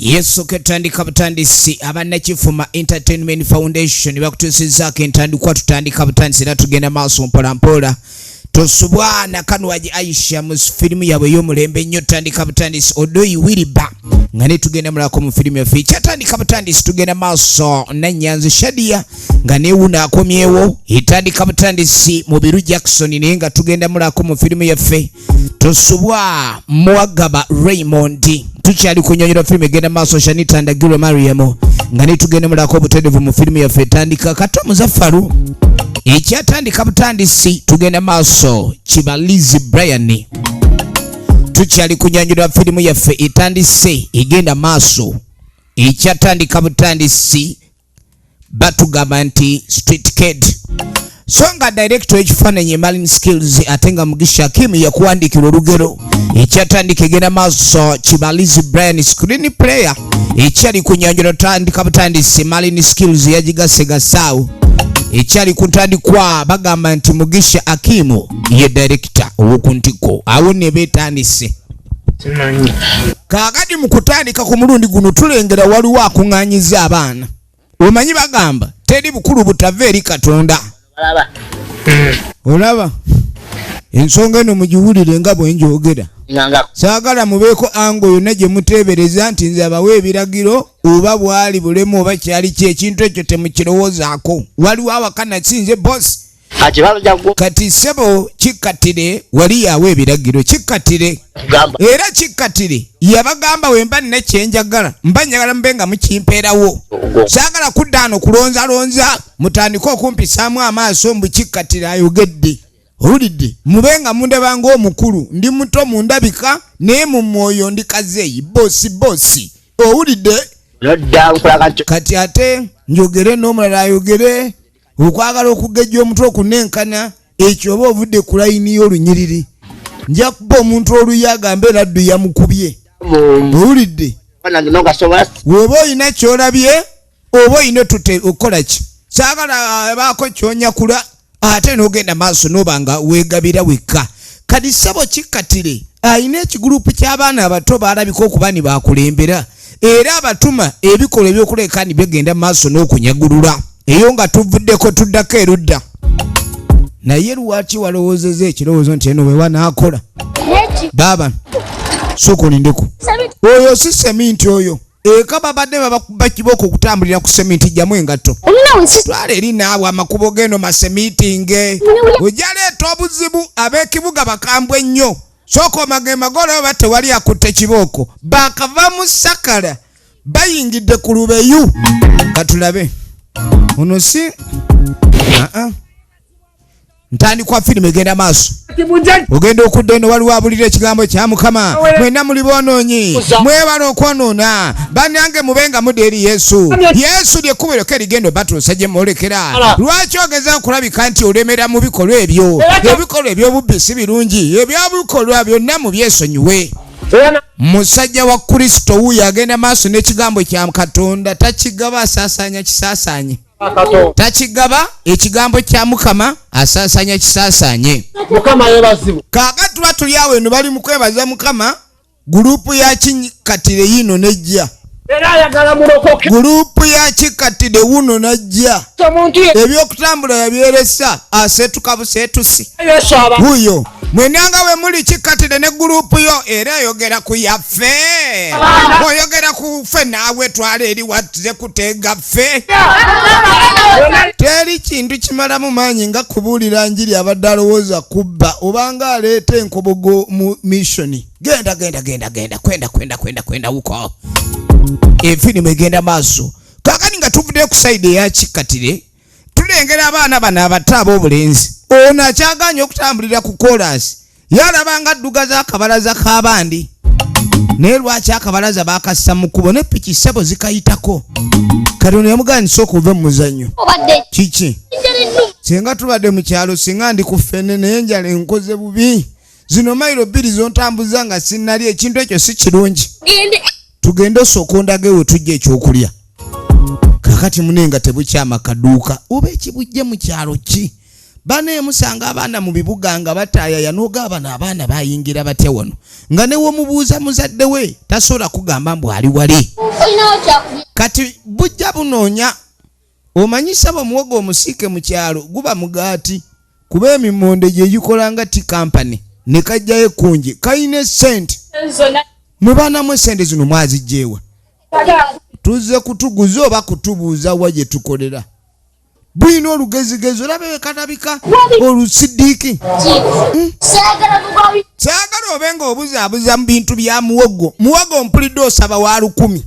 Yesu ketandika butandisi. Abannakifuma Entertainment Foundation bakutuusizzaako entandikwa. Tutandika butandisi era tugenda maaso mpola mpola. Tosubwa Nakanwagi Aisha mu firimu yaabwe ey'omulembe ennyo Tandika Butandisi, Odoyi Wiriba, nga ne tugenda mulako mu firimu yaffe ekyatandika butandisi. Tugenda maaso Nanyanzi Shadia nga newuno akomyewo etandika butandisi mu Biru Jackson, naye nga tugenda mulako mu firimu yaffe. Tosubwa Mwagaba Raymond. Tukyali kunyonyola firimu egenda maaso. Shanita Ndagirwe Mariam nga ne tugenda mulako obuterevu mu firimu yaffe etandika Kato Muzafaru ekyatandika butandisi. Tugenda maaso Kibalizi Brian. Tukyali kunyanjula firimu yaffe etandise egenda maaso ekyatandika butandisi. Batugamba nti Street Kid, so nga director ekifaananyi Malin Skills, ate nga Mugisha Hakim yakuwandiikira olugero ekyatandika egenda maaso. Kibalizi Brian, screen player ekyali ku nyanjula tandika butandisi. Malin Skills yagigasegasaawo ekyali ku ntandikwa. Bagamba nti Mugisha Akimu ye director ow'oku ntikko. Awo ne beetandise. Simanyi. Kaakati mu kutandika ku mulundi guno tulengera waliwo akuŋŋaanyiza abaana. Omanyi bagamba teri bukulu butava eri Katonda. Balaba. Olaba ensonga eno mugiwulire nga bwe njogera. Nganga. Saagala mubeeko ango yonna gye muteebereza nti nze abawa ebiragiro oba bwali bulemu oba kyali ki. Ekintu ekyo temukirowoozaako. Waliwo awaka nasinze bosi. Akibalo jagwo. Kati ssebo kikkatire wali yawa ebiragiro kikkatire. Kugamba. Era kikkatire yabagamba, wemba nina kyenjagala mba njagala mube nga mukimpeerawo. Ogwo. Saagala kudda ano kulonzalonza mutandike okumpisaamu amaaso mbu kikkatire ayogedde. Owulidde? Mube nga mundaba ng'omukulu. Ndi muto mu ndabika naye mu mwoyo ndi kazeeyi bosi bosi. Owulidde? Nodda nkulaga nti Kati ate njogere n'omulala ayogere okwagala okugejja omutwe okunenkana ekyo oba ovudde ku layini y'olunyiriri, nja kuba omuntu oluyi agambe laddu yamukubye. Owulidde? Nange nongasobola. Bw'oba olina kyolabye oba olina tute okukola ki, saagala abaako kyonyakula ate n'ogenda maaso n'oba nga weegabira wekka. Kati ssebo kikkatire alina ekigurupu ky'abaana abato baalabika okuba ni bakulembera era abatuma ebikolwa ebyokuleka ni bigenda maaso n'okunyagulula eyo. Nga tuvuddeko tuddako erudda, naye lwaki walowoozeza ekirowoozo nti eno wewa naakola baaba? Sooka olindeko. Oyo si seminti oyo. Eka babadde babakuba kibooko okutambulira ku seminti. Jjamu engatto, twala eri naawe. Amakubo geno masemitinge, ojja leeta obuzibu. Ab'ekibuga bakambwe nnyo. Sooka omagemaga olaba tewali akutte kibooko. Bakava mu sakala bayingidde ku lubeyu. Katulabe ono si. Aa. Ntandikwa firimu egenda maaso. Ogenda okudda eno waliwo abulira ekigambo kya Mukama: mwenna muli boonoonyi, mwebala okwonoona. Bannange, mube nga mudda eri Yesu. Yesu lyekkubo lyokka erigenda obatuusa gye mwolekera. Lwaki ogeza okulabika nti olemera mu bikolwa ebyo? Ebikolwa eby'obubbi si birungi. Ebyobikolwa byonna mubyesonyiwe. Musajja wa Kristo wuuyo agenda maaso n'ekigambo kya Katonda. Takigaba, asaasaanya kisaasaanye. Takigaba, ekigambo kya Mukama asaasaanya kisaasaanye. Mukama yebazibwe. Kaakati tuba tuli awo eno bali mu kwebaza Mukama, gurupu ya Kikatire yiino nejja. Era ayagala mulokoke. Gurupu ya Kikatire wuno najja. Omuntu ye Ebyokutambula yabyeresa, aseetuka buseetusi. Yesu aba Wuuyo mwenanga we muli Kikatire ne gurupu yo era eyogera ku yaffe, oyogera ku ffe naawe twala eri watuze kuteega ffe. Teri kintu kimalamu maanyi nga kubuulira njiri abadde alowooza kubba obanga aleeta enkobogo mu missioni. Genda genda genda genda kwenda kwenda kwenda kwenda wuko. Efirimu egenda maaso. Kakati nga tuvuddeyo ku side eya Kikatire, tulengera abaana bano abato ab'obulenzi. Ono akyaganye okutambulira ku kolansi, yalaba nga addugaza akabalaza k'abandi. Naye lwaki akabalaza bakassa mu kkubo ne piki ssebo zikayitako? Katonda yamugamba nti sooka ove mu muzannyo. Obadde Kiki? Enjala ennuma. Singa tubadde mu kyalo singa ndi ku ffene, naye enjala enkoze bubi. Zino mayiro 2 zontambuza nga sinnali, ekintu ekyo si kirungi. Gende. Tugende osooka ondage we tujja ekyokulya. Kakati mune nga tebukyama kaduuka oba ekibujje mu kyalo ki? Bane musanga abaana mu bibuga nga bataayaya n'ogaabano abaana bayingira batya wano nga ne womubuuza muzadde we tasobola kugamba mbu ali wali. Kati bujja bunoonya omanyi ssabo omuwogo omusiike mu kyalo guba mugaati kuba emimonde gye gikola nga ti kampani ne kajjayo ekkungi kalina essente. Mwe baana mwe essente zino mwazijjeewa? Tuzze kutuguza oba kutubuuza wa gye tukolera? Bulina olugezigezi olaba wekatabika olusidiiki. Saagala obe nga obuzaabuza mu bintu bya muwogo. Muwogo mpulidde osaba wa 1000.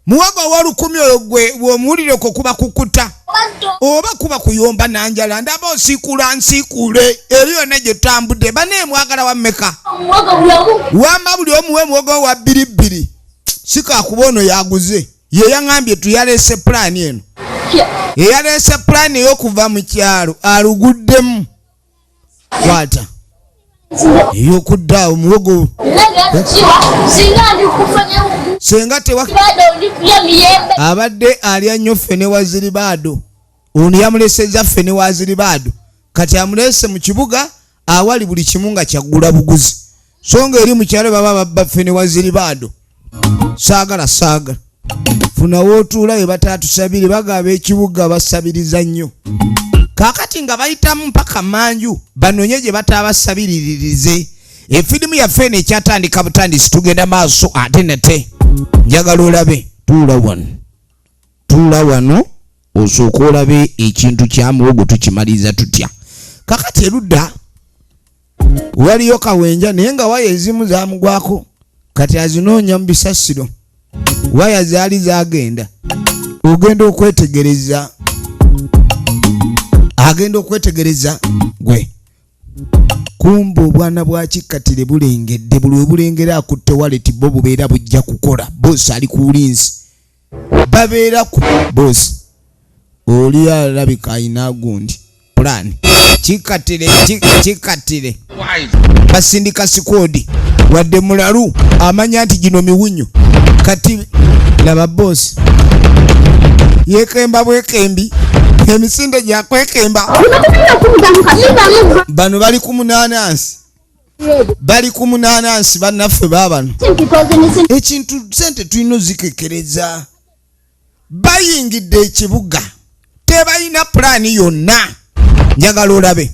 Muwogo owa 1000 oyo gwe bw'omuwulire okwo kuba kukuta oba kuba kuyomba nanjala. Ndaba osiikuula nsiikuule eri yonna gye tutambudde. Bane mwagala wa mmeka? Wamma buli omu we muwogo wa bbiri bbiri. Si kakuba ono yaguze. Ye yaŋŋambye tuyaleese pulaani eno. Eyaleese pulaani ey'okuva mu kyalo aluguddemu. Kwata ey'okudda awo muwogo. Senga tewa abadde alya nnyo ffene wa ziribaado. Ono yamulesezza ffene wa ziribaado. Kati amuleese mu kibuga awali buli kimu nga kyaggula buguzi. So nga eri mu kyalo baba babba ffene wa ziribaado. Saagala, saagala. Funa w'otuula we bataatusabire, bagaba ekibuga basabiriza nnyo. Kaakati nga bayitamu mpaka manju banonye gye bataabasabiriririze. Efirimu yaffe eno ekyatandika butandisi, tugenda maaso ate nate. Njagala olabe, tuula wano. Tuula wano osooke olabe ekintu kya muwogo tukimaliriza tutya. Kaakati erudda waliyo kawenja naye nga waya ezimu zaamugwako kati azinoonya mu bisasiro. Waya zaali zaagenda. Ogenda okwetegereza. Agenda okwetegereza gwe. Kumbe obwana bwa kikkatire bulengedde, buli we bulengera akutte wallet bo bubeera bujja kukola. Boss ali ku bulinzi. Babeera ku boss. Oli alabika alina gundi plan. Kikatire, kikatire. Basindika sikoodi. Wadde mulalu amanya nti gino miwunyo. Kati laba boss. Yeekemba bwekembi. Emisinde gya kwekemba. Bano bali ku munaanansi. Bali ku munaanansi bannaffe baabano. Ekintu ssente tulina ozikekereza. Bayingidde ekibuga. Tebalina pulaani yonna. Njagala olabe.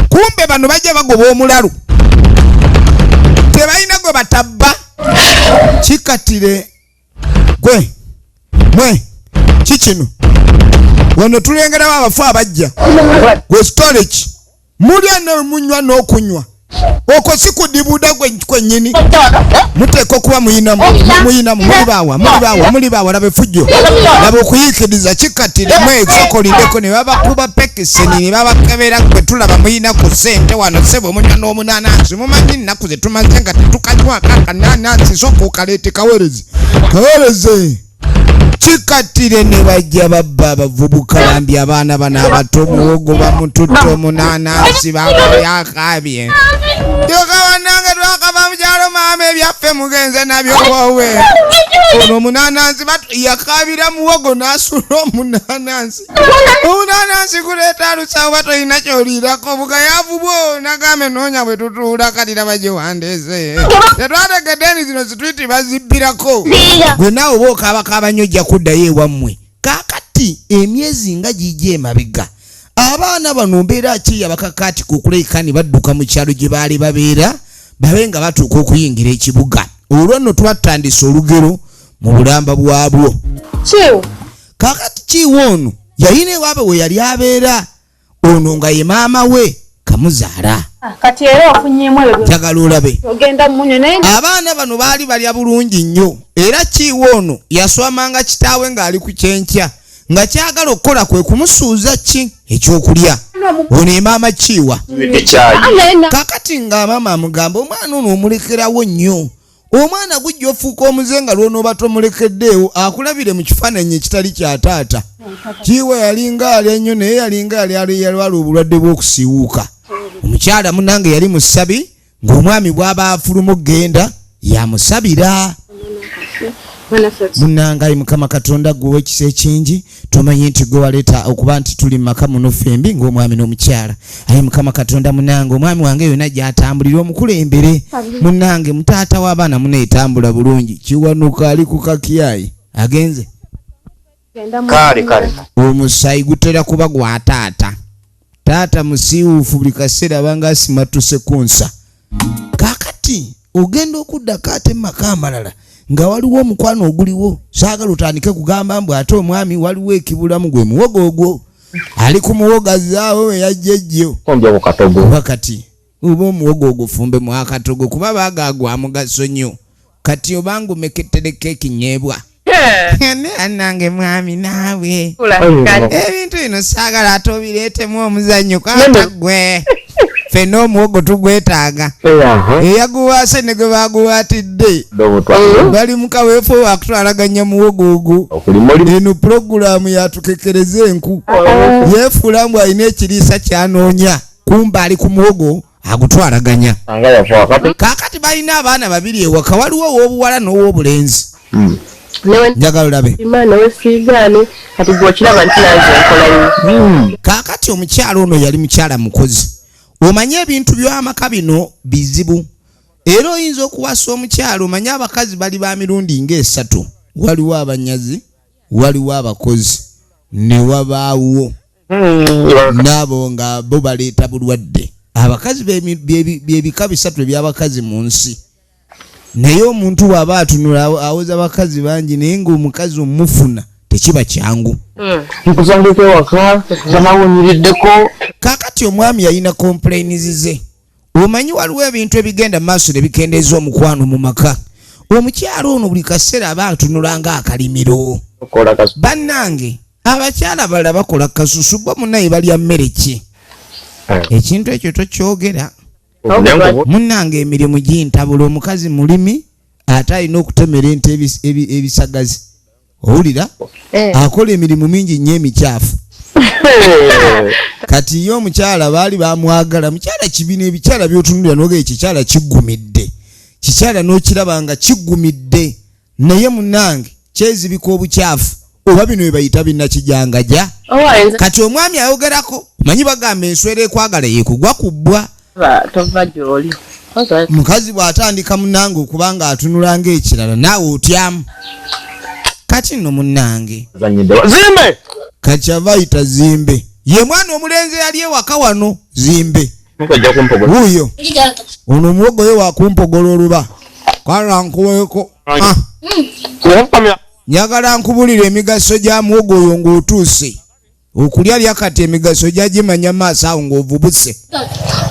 Kumbe bano bajja bagoba omulalu. Tebalina gwe batabba. Kikatire gwe mwe kikino. Wano tulengerawo abafu abajja. Gwe storage. Mulya ne munywa n'okunywa. Okwo si kudibuda kwennyini. Muteekwa okuba muyinamu, muyinamu, muli baawa, muli baawa, muli baawa, laba effujjo. Laba okuyiikiriza kikatire mwezoko lindeko ne babakuba pekiseni ne babakebera gwe tulaba muyina ku ssente wano ssebo munywa n'omunaanansi. Mumanyi nnaku ze tumaze nga tetukanywako akanaanansi, sooka okaleete kaweereze. Kaweereze. Kikatire ne bajja babba abavubuka bambi abaana bano abato muwogo bamututte omunaanansi babyakaabye. Kyokka bannange twakava mu kyalo maama ebyaffe mugenze nabyo wowe. Ono omunaanansi yakaabira muwogo n'asula omunaanansi. Omunaanansi guleeta lusawo oba tolina ky'oliirako bugayaavu bwo nagambe noonya bwe tutuula kati laba gye wandeese. Tetwategedde nti zino situiti bazibbirako. Gwe naawe oba okaabakaaba nnyo ojja kuddayo ewammwe. Kaakati emyezi nga gijja emabega abaana bano mbeera ki yabakakaatika okulabika ne badduka mu kyalo gye baali babeera babe nga batuuka okuyingira ekibuga. Olwo nno twatandise olugero mu bulamba bwabwo. Kiiwo. Kaakati Kiiwo ono yalina ewaabwe we yali abeera, ono nga ye maama we kamuzaala. Kati era ofunyeemu ebyo byo. Njagala olabe. Ogenda munywe naye nga Abaana bano baali balya bulungi nnyo era Kiiwo ono yaswamanga kitaawe ng'ali ku kyenkya nga kyagala okukola kwe kumusuuza ki ekyokulya. Ono ye maama Kiiwa. Kaakati nga maama amugamba omwana ono omulekerawo nnyo. Omwana gujja ofuuka omuze nga lw'onooba tomulekeddeewo akulabire mu kifaananyi ekitali kya taata. Kiiwa yalinga alya nnyo naye yalinga yali yalwala obulwadde bw'okusiiwuuka. Omukyala munnange yali musabi ng'omwami bw'aba afuluma okugenda yamusabira. Munnange, ayi Mukama Katonda, gwe ow'ekisa ekingi, tumanyi nti gwe waleeta okuba nti tuli mu maka muno ffembi ng'omwami n'omukyala. Ayi Mukama Katonda, munnange, omwami wange yonna gy'atambulira omukulembere. Munnange, mutaata w'abaana muneetambula bulungi. Kiwanuka ali ku kakyayi agenze. Kale kale. Omusaayi gutera kuba gwa taata. Taata musiiwuufu, buli kaseera abanga asimattuse ku nsa. Kaakati ogenda okuddako ate mu maka amalala nga waliwo omukwano oguliwo. Saagala otandike kugamba mbu ate omwami waliwo ekibulamu. Gwe muwogo ogwo ali ku muwogazaawo we yajja ejjo. Ombya ku katogo. Oba kati oba omuwogo ogufumbe mu akatogo, kuba baagagwa mugaso nnyo. Kati obanga omeketereko ekinyeebwa nange mwami naawe ebintu bino saagala ate obireetemu omuzannyo. Kwata gwe, ffenna omuwogo tugwetaaga. Eyaguwaase ne gwe baguwaatidde bali mu kaweefo wakutwalaganya muwogo ogwo. Eno pulogulaamu yatukekereza enku, yeefuula mbu alina ekiriisa kyanoonya, kumba ali ku muwogo agutwalaganya. Kaakati balina abaana babiri ewaka, waliwo ow'obuwala n'ow'obulenzi. Njagala olabe. Imana wesiigaane kati gwe okiraba nti nanze nkola nnyo. Kaakati omukyala ono yali mukyala mukozi. Omanye ebintu by'amaka bino bizibu, era oyinza okuwasa omukyala. Omanye abakazi bali ba mirundi ng'esatu: waliwo abanyazi, waliwo abakozi, ne wabaawo n'abo nga bo baleeta bulwadde. Abakazi byebika bisatu eby'abakazi mu nsi. Naye omuntu bw'aba atunula awoza bakazi bangi, naye ng'omukazi omufuna tekiba kyangu. Nkusangeko ewaka samawunyiriddeko. Kaakati omwami yalina complaints ze. Omanyi waliwo ebintu ebigenda mu maaso ne bikendeeza omukwano mu maka. Omukyala ono buli kaseera aba atunula ng'akalimiro. Okola kasu. Bannange, abakyala balala bakola kasusu, bo munnaye balya mmere ki? Ekintu ekyo tokyogera. Munnange, emirimu gintabula. Omukazi mulimi, ate alina okutemera ente ebisagazi, owulira? Akola emirimu mingi nnyo emikyafu. Kati ye omukyala baali bamwagala mukyala kibina. Ebikyala byotunulira noga ekikyala kiggumidde, kikyala n'okiraba nga kiggumidde, naye munnange kyezibika obukyafu, oba bino bye bayita binnakijangaja. Owayinza. Kati omwami ayogerako, manyi bagamba enswera ekwagala yekugwa ku bbwa. Tova gy'oli. Mukazi bw'atandika munnange okuba nga atunula ng'ekirala, naawe otyamu. Kati nno munnange Zanyidde zimbe. Kakyava ayita Zimbe, ye mwana omulenzi eyali ewaka wano. Zimbe. Mukajja kumpogola. Wuuyo ono omuwogo ye wakumpogola oluba kala nkuweeko. Ah, Kumpamya. Njagala nkubulira emigaso gya muwogo oyo ng'otuuse okulya lya. Kati emigaso gyagimanya maaso awo ng'ovubuse.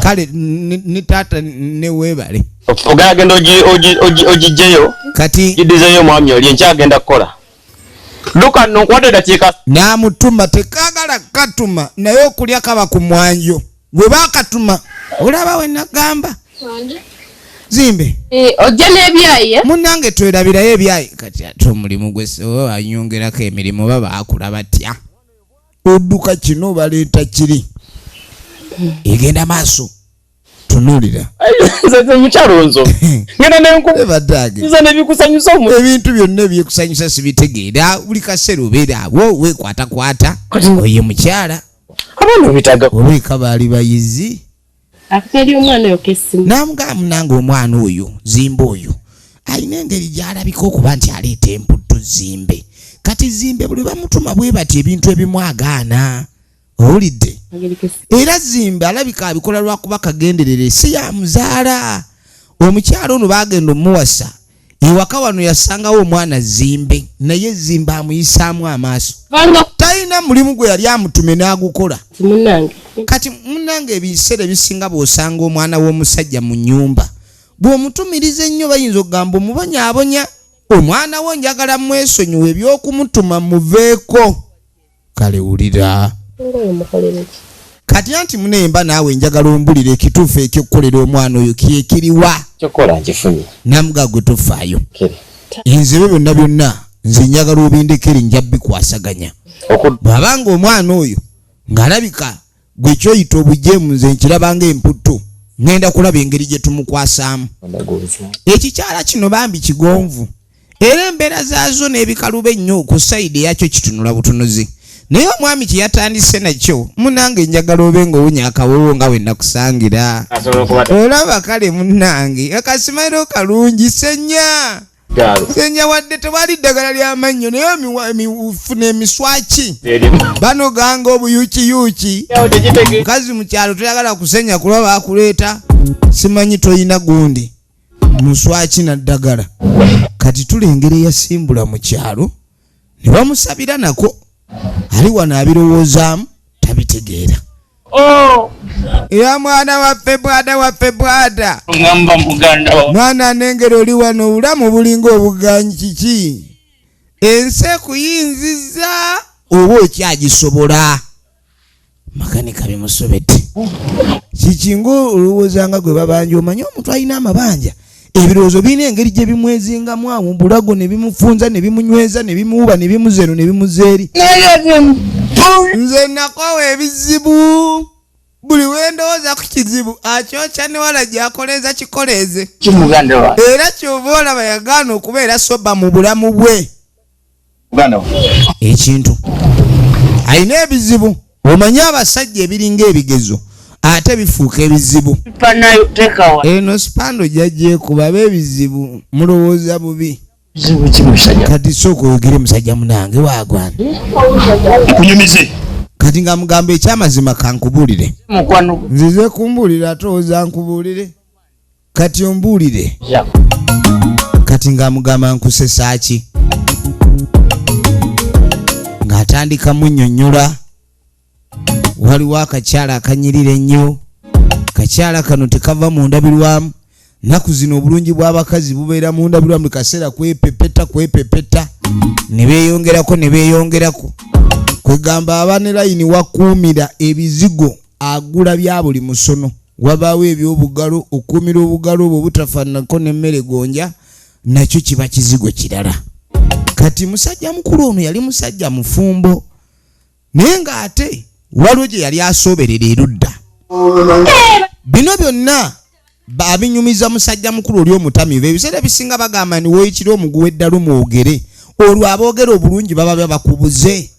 Kale ne taata ne weebale. Ogenda genda ogijjeyo. Kati giddizeyo omwami oli enkyagenda kukola luka nno nkuwadde eddakiika. N'amutuma tekagala katuma, naye okulya kaba ku mwanjo gwe baakatuma. Olaba we nagamba Zimbe. Ojja n'ebyayi, eh? Munnange, twerabirayo ebyayi. Kati ate omulimu gwe oba banyongerako emirimu, oba baakula batya, odduka kino baleeta kiri, egenda maaso, tunuulira. Nze mukyalo nzo ngenda nenku Baddaage. Nze nebikusanyusa omu. Ebintu byonna ebyekusanyusa sibitegeera. Buli kaseera obeera awo weekwatakwata. Oyo mukyala. Abaana obitaga. Obeeka baali bayizi. Akuteri omwana oyo kesimu. Namugamba, munange, omwana oyo Zimbe oyo alina engeri gy'alabika okuba nti aleeta emputtu. Zimbe, kati Zimbe buli bamutuma bwe bati ebintu ebimu agaana, owulidde? Era Zimbe alabika abikola lwakuba kagenderere, si yamuzaala. Omukyalo ono bagenda omuwasa ewaka wano, yasangawo omwana Zimbe, naye Zimbe amuyisaamu amaaso. Vanga. Talina mulimu gwe yali amutume n'agukola. Munange. Kati munange, ebiseera ebisinga bw'osanga omwana w'omusajja mu nnyumba, bw'omutumiriza ennyo, bayinza okugamba omubonyaabonya omwana wo. Njagala mwesonyiwa ebyokumutuma, muveeko. Kale wulira. Ngoyo mukolere ki? Kati anti munemba naawe njagala ombulira ekituufu ekyokukolera omwana oyo kyekiriwa? Kyokola nkifunye. Namuga, gwe tofaayo. Kere. Nze ebyo byonna byonna nze njagala obindekere, nja bikwasaganya. Bw'abanga omwana oyo ng'alabika gwe kyoyita obujeemu, nze nkirabanga emputtu, ŋŋenda kulaba engeri gye tumukwasaamu. Ekikyala kino bambi kigonvu. Era embeera zaazo n'ebikaluba ennyo ku side eyakyo kitunula butunuzi. Naye omwami kye yatandise nakyo, munange njagala obe ng'owunya akawoowo nga we nakusangira. Asobola okuba Olaba kale munnange akasimairo kalungi senya. Gaalo. Senya wadde tewali ddagala ly'amannyo naye funa emiswaki. Erimu. Banoganga obuyukiyuki. Yawo tekitege. Mukazi mu kyalo toyagala kusenya kuba bakuleeta simanyi toyina gundi muswaki na ddagala. Kati tulengera eyasimbula mu kyalo ne bamusabira nako ali wano abirowoozaamu tabitegeera. Oh! Ya mwana waffe bwada waffe bwada. Ngamba muganda wa. Mwana nengera oli wano obulamu bulinga obuganyi kiki? Ensi ekuyinzizza oba okyagisobola? Makanika bimusobedde. Kiki ng'olowooza nga gwe babanja omanyi omuntu alina amabanja ebirowoozo birina engeri gye bimwezingamu awo mu bulago ne bimufunza ne bimunyweza ne bimuwuba ne bimuza eno ne bimuza eri. Nze nakoowa ebizibu. Buli we ndowooza ku kizibu akyokya ne wala gy'akoleeza kikoleeze. Ki muganda wa? Era ky'ova olaba yagaana okubeera soba mu bulamu bwe. Muganda wa. Ekintu alina ebizibu. Omanyi abasajja ebiringa ebigezo ate bifuuka ebizibu. Panayo tekawa. Eno sipando gy'agyekuba ab'ebizibu mulowooza bubi. Bizibu ki musajja? Kati sooka oyogere musajja munange waagwana. Nkunyumize. Kati nga mugamba ekyamazima kankubuulire. Mukwano gwo. Nzize kumbuulira ate oza nkubuulire. Kati ombuulire. Jako. Kati nga mugamba nkusesa ki? Ng'atandika munnyonnyola. Waliwo akakyala akanyirira ennyo. Kakyala kano tekava mu ndabirwamu. Nnaku zino obulungi bw'abakazi bubeera mu ndabirwamu buli kaseera kwepepeta kwepepeta. Ne beeyongerako ne beeyongerako. Kwegamba aba ne layini wakuumira ebizigo agula bya buli musono. Wabaawo eby'obugalo, okuumira obugalo obwo obutafaananako n'emmere gonja nakyo kiba kizigo kirala. Kati musajja mukulu ono yali musajja mufumbo naye ng'ate waliwo gye yali asooberera erudda. Bino byonna abinyumiza musajja mukulu oli omutamiivu. Ebiseera ebisinga bagamba nti woyitira omuguwa eddalu mwogere, olwo aboogera obulungi baba bakubuze.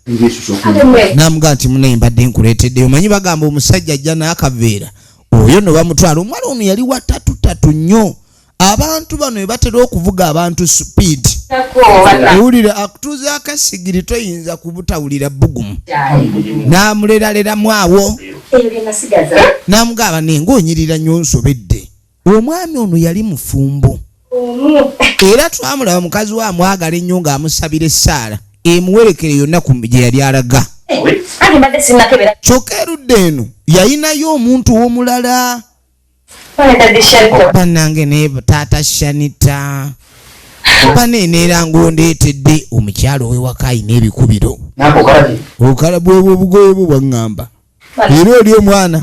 N'amugamba nti munaye mbadde nkuleeteddeyo. Omanyi bagamba omusajja ajja n'akaveera oyo nno bamutwala. Omuwala ono yali wa tatutatu nnyo. Abantu bano be batera okuvuga abantu speed. Owulira akutuuzaako essigiri toyinza kubutawulira bbugumu. N'amuleraleramu awo. N'amugamba naye ng'onyirira nnyo nsobedde. Omwami ono yali mufumbo. Era twamulaba mukazi we amwagala ennyo ng'amusabira essaala emuwerekere yonna ku gye yali alaga. Kyokka erudda eno yalinayo omuntu omulala. Bannange naye taata Shanita baneneera ng'ondeetedde omukyalo ow'ewaka alina ebikubiro. Okala bwebwo obugoye bwo bwaŋŋamba. Era oli omwana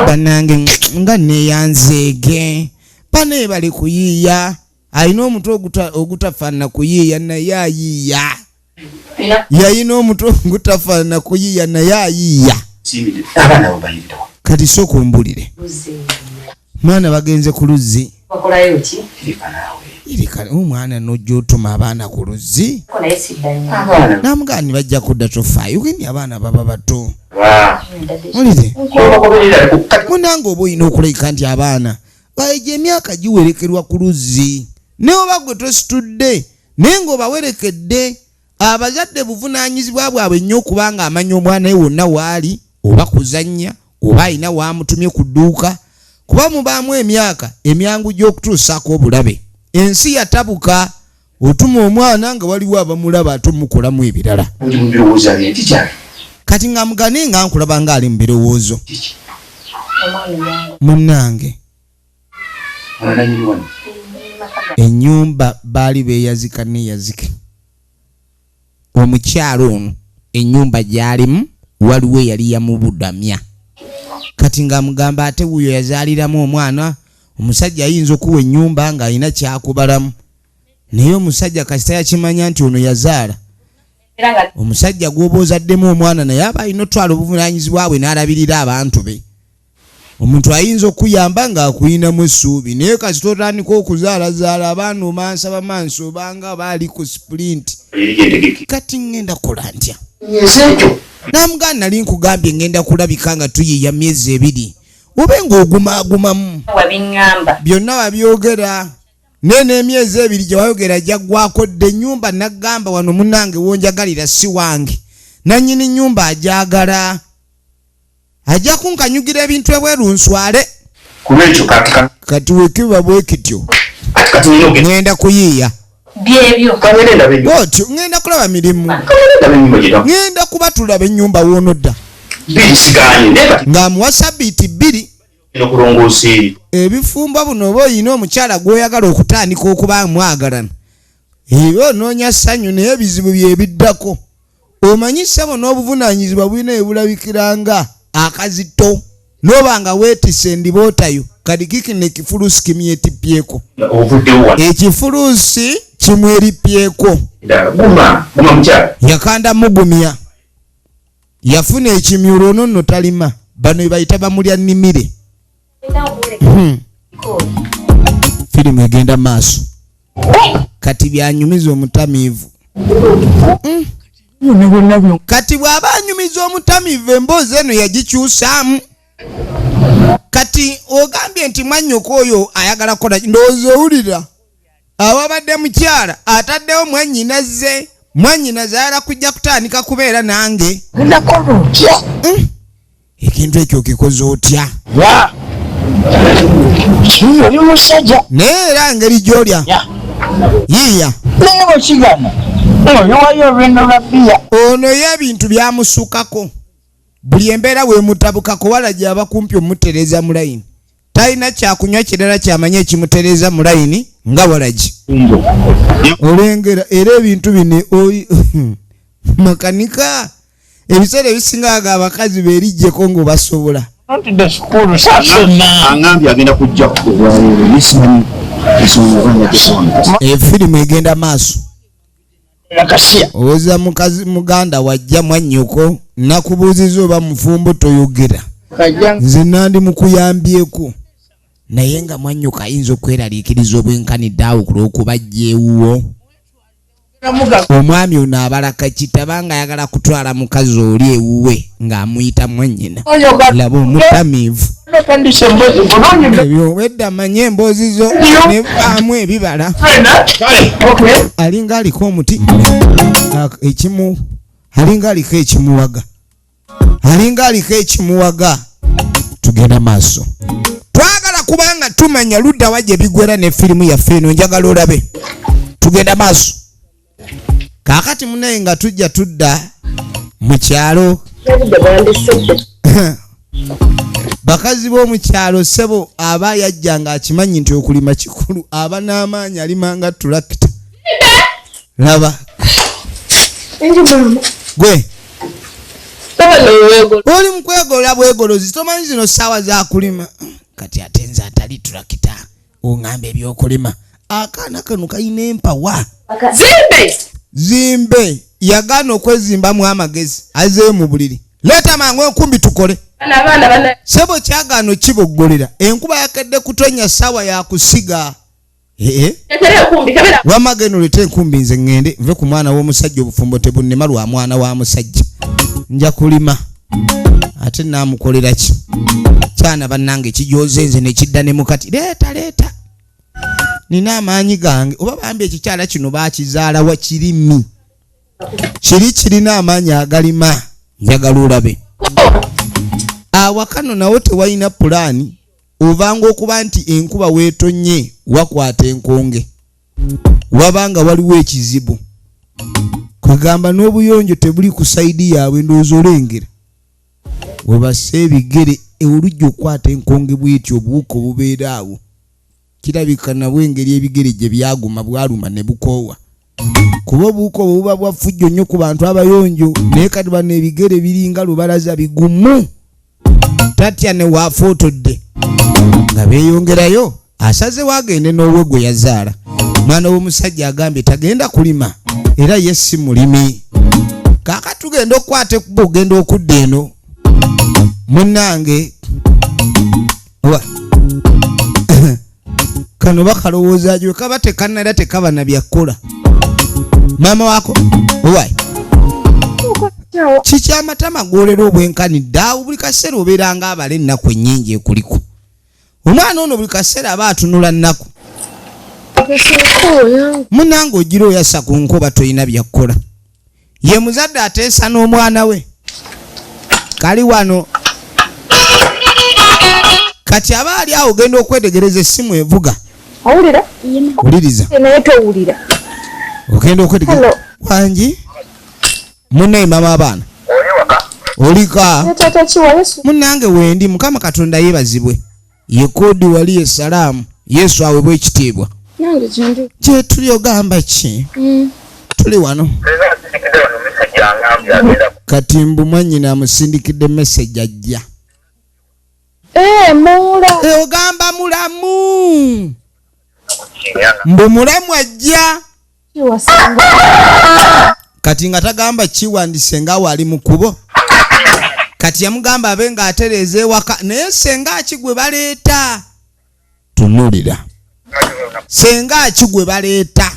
bannange nga neeyanzeege bane bali kuyiiya alina omutwe ogutafaanana kuyiiya naye ayiiya. Yalina omutwe ogutafaanana kuyiiya naye ayiiya. Kati sooka ombulire. Mwana bagenze ku luzzi. Irika omwana n'ojja otuma abaana ku luzzi. Namugamba nti bajja kudda tofaayo genda abaana baba bato. Mulire. Munange oba olina okulabika nti abaana egyo emyaka giwerekerwa ku luzzi. Naye oba gwe tositudde naye ng'obawerekedde. Abazadde buvunaanyizibwa bwabwe nnyo okuba nga amanya omwana we wonna waali oba kuzannya oba alina waamutumye ku dduuka kuba mubaamu emyaka emyangu gy'okutuusaako obulabe. Ensi yatabuka otuma omwana nga waliwo abamulaba ate omukolamu ebirala. Kati nga mugane nga nkulaba ng'ali mu birowoozo. Munnange. Ennyumba baali beeyazika neeyazike. Omukyalo ono ennyumba gy'alimu waliwo eyali yamubudamya. Kati ng'amugamba ate wuuyo yazaaliramu omwana, omusajja ayinza okuwa ennyumba ng'alina kyakubalamu. Naye omusajja kasita yakimanya nti ono yazaala. Omusajja gw'oba ozaddemu omwana naye aba alina otwala obuvunaanyizibwa bwe n'alabirira abantu be. Omuntu ayinza okuyamba ng'akuyinamu essuubi, naye kasita otandika okuzaalazaala abaana, omansa bamansa obanga baali ku sprint. Kati ŋŋenda kukola ntya? Namuganda, nali nkugambye ŋŋenda kulabika nga tuyiiya myezi 2, obe ng'ogumaagumamu. Wabiŋŋamba. Byonna wabyogera, naye n'emyezi 2 gye wayogera gyaggwako dde. Ennyumba naggamba wano munnange wonjagalira si wange, nannyini nnyumba ajagala, ajja kunkanyugira ebintu ebweru nswale. Kulwekyo kati Kati wekiba bwe kityo, kati nina ogenda. Ŋŋenda kuyiiya. Byebyo. Kangende ndabe ennyumba. Bwotyo ŋŋenda kulaba mirimu. Kangende ndabe ennyumba gye Ŋŋenda kuba tulaba ennyumba woonodda. Bbiri siganye, naye kati Ng'amuwa sabbiiti 2. Eno kulongoosa eri. Ebifumbo buno, oba oyina omukyala gw'oyagala okutandika okuba mwagalana, eba onoonya ssanyu, naye ebizibu byebiddako. Omanyi ssebo, n'obuvunaanyizibwa bulina ebulabikiranga akazito, n'oba nga weetisse endibootayo. Kati kikino ekifuluusi kimyetipyeko. Ovuddewo wano. Ekifuluusi kimweripyeko. Ddala guma, guma mukyala. Yakanda mugumya, yafuna ekimyulo. Ono nno talima, bano bebayita bamulya nnimire. Firimu egenda maaso. Kati byanyumiza omutamiivu. Kati bw'aba anyumiza omutamiivu, emboozi eno yagikyusaamu. Kati ogambye nti mwannyoko oyo ayagala kukola, ndowooza owulira awabadde mukyala ataddewo mwannyinaze, mwannyinaze ayagala kujja kutandika kubeera nange. Nakola otya? Ekintu ekyo okikoze otya? Oli musajja. Naye era ngeri gy'olya yiiya. Naye bwekigana oyiwayo olwendo lwa bbiya. Ono ye ebintu byamusukako, buli embeera wemutabukako wala gyaba kumpi omutereeza mu layini. Talina kyakunywa kirala kyamanyi ekimutereeza mu layini nga walagi olengera. Era ebintu bino makanika ebiseera ebisinga aga abakazi beerijjeko ng'obasobola. Ntidde sukulu sasoma. Aŋambye agenda kujja olwaleero, naye simanyi ensonga oba njagala. Efirimu egenda maaso. Kasiya. Owoza mukazi muganda wajja mwannyoko, nakubuuziza oba mufumbo, toyogera. Kajja. Nze nandi mukuyambyeko, naye nga mwannyoko ayinza okweraliikiriza obwenkanidde awo ku lw'okuba jjeewuwo. Muga. Omwami ono abala kakitabanga ayagala kutwala mukazi oli ewuwe ng'amuyita mwannyina. Laba omutamiivu. Otandise emboozi bulungi. Ebyo wedda manye emboozi zo nevaamu ebibala. Alinga aliko omuti ekimu, alinga aliko ekimuwaga, alinga aliko ekimuwaga. Tugenda maaso, twagala kubanga tumanya ludda wa gye bigwera ne firimu yaffe eno. Njagala olabe, tugenda maaso. Kaakati munaye nga tujja tudda mu kyalo. Obudde bwandisudde. Bakazi b'omukyalo ssebo, aba yajja ng'akimanyi nti okulima kikulu, aba n'amaanyi, alima nga tulakita. Laba gwe. Oli mukwegola bwegolozi, tomanyi zino ssaawa za kulima. Kati ate nze atali tulakita oŋŋamba ebyokulima? Akaana kano kalina empawa. Zimbe. Zimbe yagaana okwezimbamu amagezi, azeeyo mu buliri. Leeta mangu enkumbi tukole. Abaana bana. Sebo kyagaano kiboggolera, enkuba yakedde kutonya, ssaawa yakusiga. Ee. Letera enkumbi kabera. Wamma genda olete enkumbi, nze ŋŋende nve ku mwana w'omusajja. Obufumbo tebunnema lwa mwana wa musajja. Nja kulima ate naamukolera ki? Kyana bannange kijoze nze nekidda ne mukati. Leeta, leeta, nina amaanyi gange. Oba bambi ekikyala kino bakizaala wa kirimi kiri kirina amaanyi agalima. Njagala olabe awakano nawo tewalina pulaani, ovanga okuba nti enkuba weetonye wakwata enkonge, wabanga waliwo ekizibu. Kwegamba n'obuyonjo tebuli ku side yaabwe. Ndowooza olengera webassa ebigere, olujja okukwata enkonge bwetyo, obuwuka obubeera awo. Kirabika nabwo engeri ebigere gye byaguma bwaluma ne bukoowa, kuba obuwuka obwo buba bwa ffujjo nnyo ku bantu abayonjo. Naye kati bano ebigere biringa lubalaza, bigumu, tatya ne waafootodde. Nga beeyongerayo, asazewo agende n'owe gwe yazaala. Mwana w'omusajja agambye tagenda kulima, era ye si mulimi. Kaaka tugenda okukwata ekkubo, ogenda okudda eno munnange. Oba kano bakalowooza gye kaba tekannalya tekaba na byakkola. Maama waako owai kiki amatama goolera obwenkanidde awo buli kaseera obeera nga abala ennaku ennyingi ekuliko. Omwana ono buli kaseera aba atunula nnaku. Munange ogira oyasa ku nkoba tolina byakkola. Ye muzadde ateesa n'omwana we kali wano kati aba ali awo ogenda okwetegereza essimu evuga. Owulira? Wuliriza. Naye towulira. Ogenda okwetegereza. Wangi munnaye mama abaana. Olika. Munnange wendi Mukama Katonda yeebazibwe. Ye kodi wali essalaamu Yesu awebwe ekitiibwa. Gye tuli ogamba ki? Tuli wano. Kati mbu mwannyina amusindikidde message ajja. Ogamba mulamu. Mbu mulamu ajja. Kati nga tagamba kiwandise nga wali mu kubo. Kati yamugamba abe nga atereeza ewaka naye senga ki gwe baleeta. Tunulira. Senga ki gwe baleeta.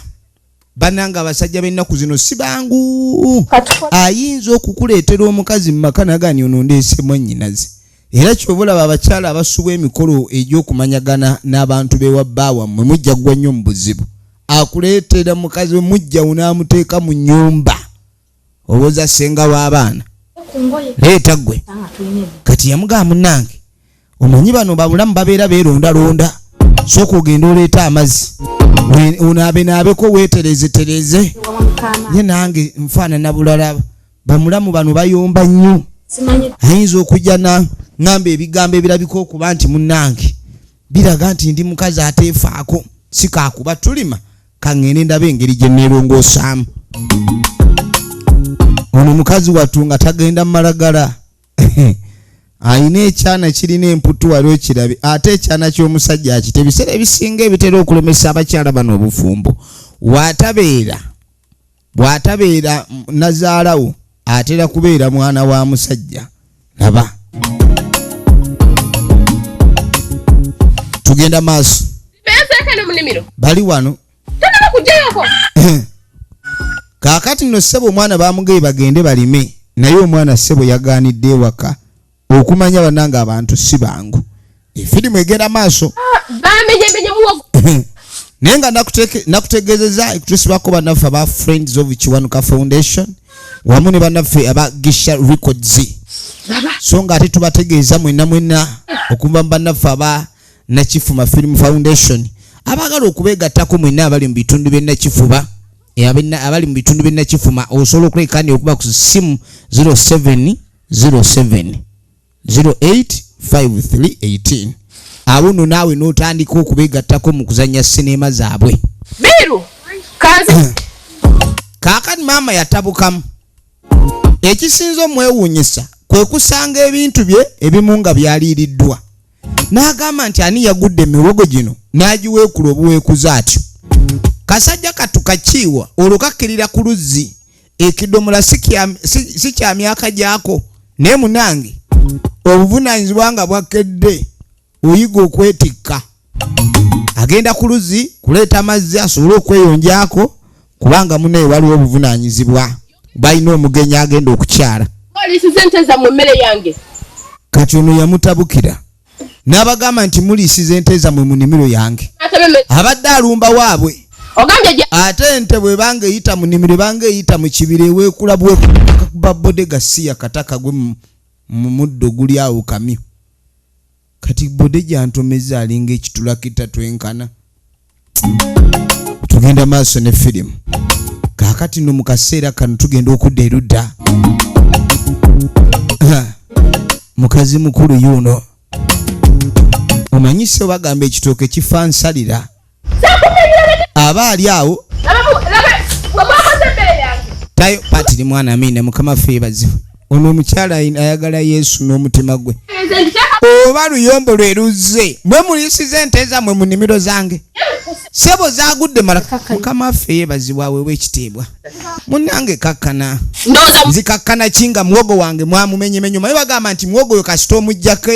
Bannange abasajja b'ennaku zino si bangu. Ayinza okukuleetera omukazi mu maka n'agamba ono ndeese mwannyinaze. Era ky'oba olaba abakyala abasubwa emikolo egy'okumanyagana n'abantu b'ewa bba wammwe mujja kugwa nnyo mu buzibu. Akuleetera mukazi we mujjawo n'amuteeka mu nnyumba. Owoza ssenga w'abaana. Leeta ggwe. Kati yamugamba munnange omanyi bano babulamu babeera beerondalonda. Sooka ogende oleeta amazzi. Onaabenaabeko weetereezetereeze. Ye nange nfaanana bulala. Bamulamu bano bayomba nnyo. Ayinza okujja ŋŋamba ebigambo ebirabika okuba nti munnange biraga nti ndi mukazi ateefaako si kaakuba tulima kaŋŋende ndabe engeri gye neerongoosaamu. Ono mukazi wattu nga tagenda malagala. Ayina ekyana kirina emputu wali okirabe ate ekyana ky'omusajja akite. Ebiseera ebisinga ebitera okulemesa abakyala bano obufumbo bw'atabeera nazaalawo atera kubeera mwana wa musajja. Laba tugenda maaso. Bali wano. Kaakati nno ssebo omwana bamugaye bagende balime naye omwana ssebo yagaanidde ewaka okumanya bannange abantu si bangu. Efirimu egenda maaso. Naye nga nakutegeezezza ekutuusibwako bannaffe aba Friends of Kiwanuka Foundation wamu ne bannaffe aba Gisha Records. So nga ate tubategeeza mwenna mwenna okuva mu bannaffe aba Nakifuma Film Foundation abaagala okubeegattako mwenna abali mu bitundu by'e Nakifuba, abali mu bitundu by'e Nakifuma osobola okuleka okuba ku ssimu 07 07 08 53 18. Awo nno naawe n'otandika okubeegattako mu kuzannya sinema zaabwe. Biru, kazi. Kaakati maama yatabukamu. Ekisinza omwewuunyisa kwe kusanga ebintu bye ebimu nga byaliiriddwa. N'agamba nti ani yagudde emiwogo gino n'agiweekula obuweekuza atyo. Kasajja kattu kakiiwa olwo kakkirira ku luzzi. Ekidomola si kya myaka gyako naye munange obuvunaanyizibwa nga bwakkedde oyiga okwetikka. Agenda ku luzzi kuleeta amazzi asobole okweyonjaako kubanga munnaye waliwo obuvunaanyizibwa balina omugenyi agenda okukyala. Muliisiza ente zammwe emmere yange. Kati ono yamutabukira n'abagamba nti muliisiza ente zammwe mu nnimiro yange. Abadde alumba waabwe. Ate ente bw'ebanga eyita mu nnimiro ebanga eyita mu kibira eweekula bwekuba bodega si yakataka gwe mu muddo guli awo kamyu. Kati bode gyantomezza alinga ekitulakita twenkana. Tugenda maaso ne firimu. Kaakati nno mu kaseera kano tugenda okudda erudda. Mukazi mukulu yuno. Omanyi sso bagamba ekitooke kifa nsalira. Aba ali awo. Tayo patiri mwana amina Mukama ffe yeebazibwe. Ono omukyala ayagala Yesu n'omutima gwe. Oba luyombo lwe luzze. Mwe muliisiza ente zammwe mu nnimiro zange. Sebo zagudde malaka. Mukama waffe yeebazibwa aweebwa ekitiibwa. Munnange kakkana. Ndowooza Nzikakkana ki nga muwogo wange mwamumenyemenye. Omanyi bagamba nti muwogo oyo kasita omuggyako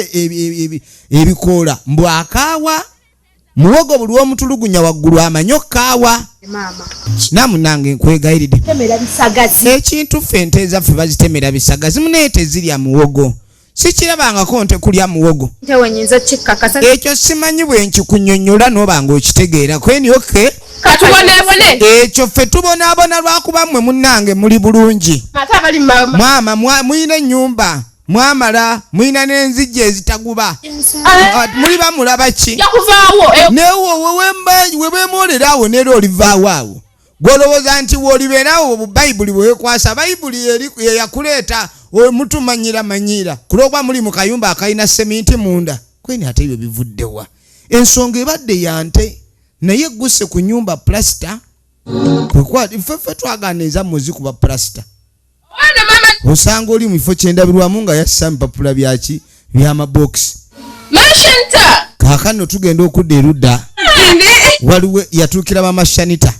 ebikoola mbu akaawa. Muwogo buli w'omutulugunya waggulu amanyi okukaawa. Namunange nkwegayiridde. Ekintu ffe ente zaffe bazitemera bisagazi, munaye tezirya muwogo. Sikirabangako nte kulya muwogo. Ntewenyinza kikkakasa. Ekyo simanyi bwe nkikunyonnyola n'oba ng'okitegeera kweni oke. Katuboneebone. Ekyo ffe tubonaabona lwakuba mmwe munnange muli bulungi. Ate abali mama. Mwama muyina ennyumba mwamala muyina n'enzijja ezitaguba. Muli bamulaba ki? Yakuvaawo. Newo webemwolera awo neera olivaawo awo. Gw'olowooza nti w'olibeerawo bu Bayibuli bwewekwasa Bayibuli yeyakuleeta mutumanyira manyira kulwokuba muli mu kayumba akalina seminti munda. Kweni ate ebyo bivuddewa? Ensonga ebadde ya nte naye egguse ku nyumba pulasita. Ffe twagaana ezammwe zikuba pulasita. Osanga oli mu kifo ky'endabirwamu nga yassa mpapula byaki by'amabokisi. Kaakano tugenda okudda erudda. Waliwo yatuukira mama Shanita.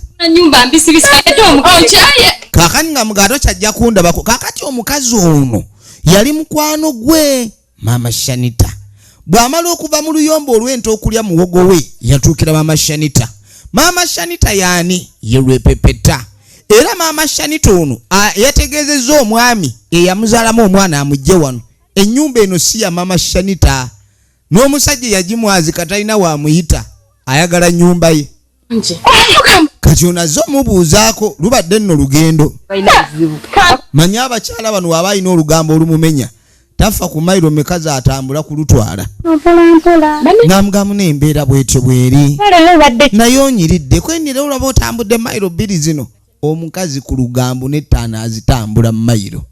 Kaakani nga mugato kyajja kundabako. Kaakati omukazi ono yali mukwano gwe mama Shanita. Bw'amala okuva mu luyombo olw'ente okulya muwogo we yatuukira mama Shanita. Mama Shanita yaani ye lwepepeta. Era mama Shanita ono yategeezezza omwami eyamuzaalamu omwana amugye wano. Ennyumba eno si ya mama Shanita. N'omusajja yagimwazika talina wamuyita ayagala nnyumba ye. Kati ono azze omubuuzaako lubadde nno lugendo. Manyi abakyala bano waba alina olugambo olumumenya tafa ku mayiro meka z'atambula kulutwala. Ng'amugamu n'embeera bw'etyo bw'eri. Naye onyiridde kwenira olaba otambudde mayiro 2 zino. Omukazi ku lugambo n'ettaano azitambula mayiro.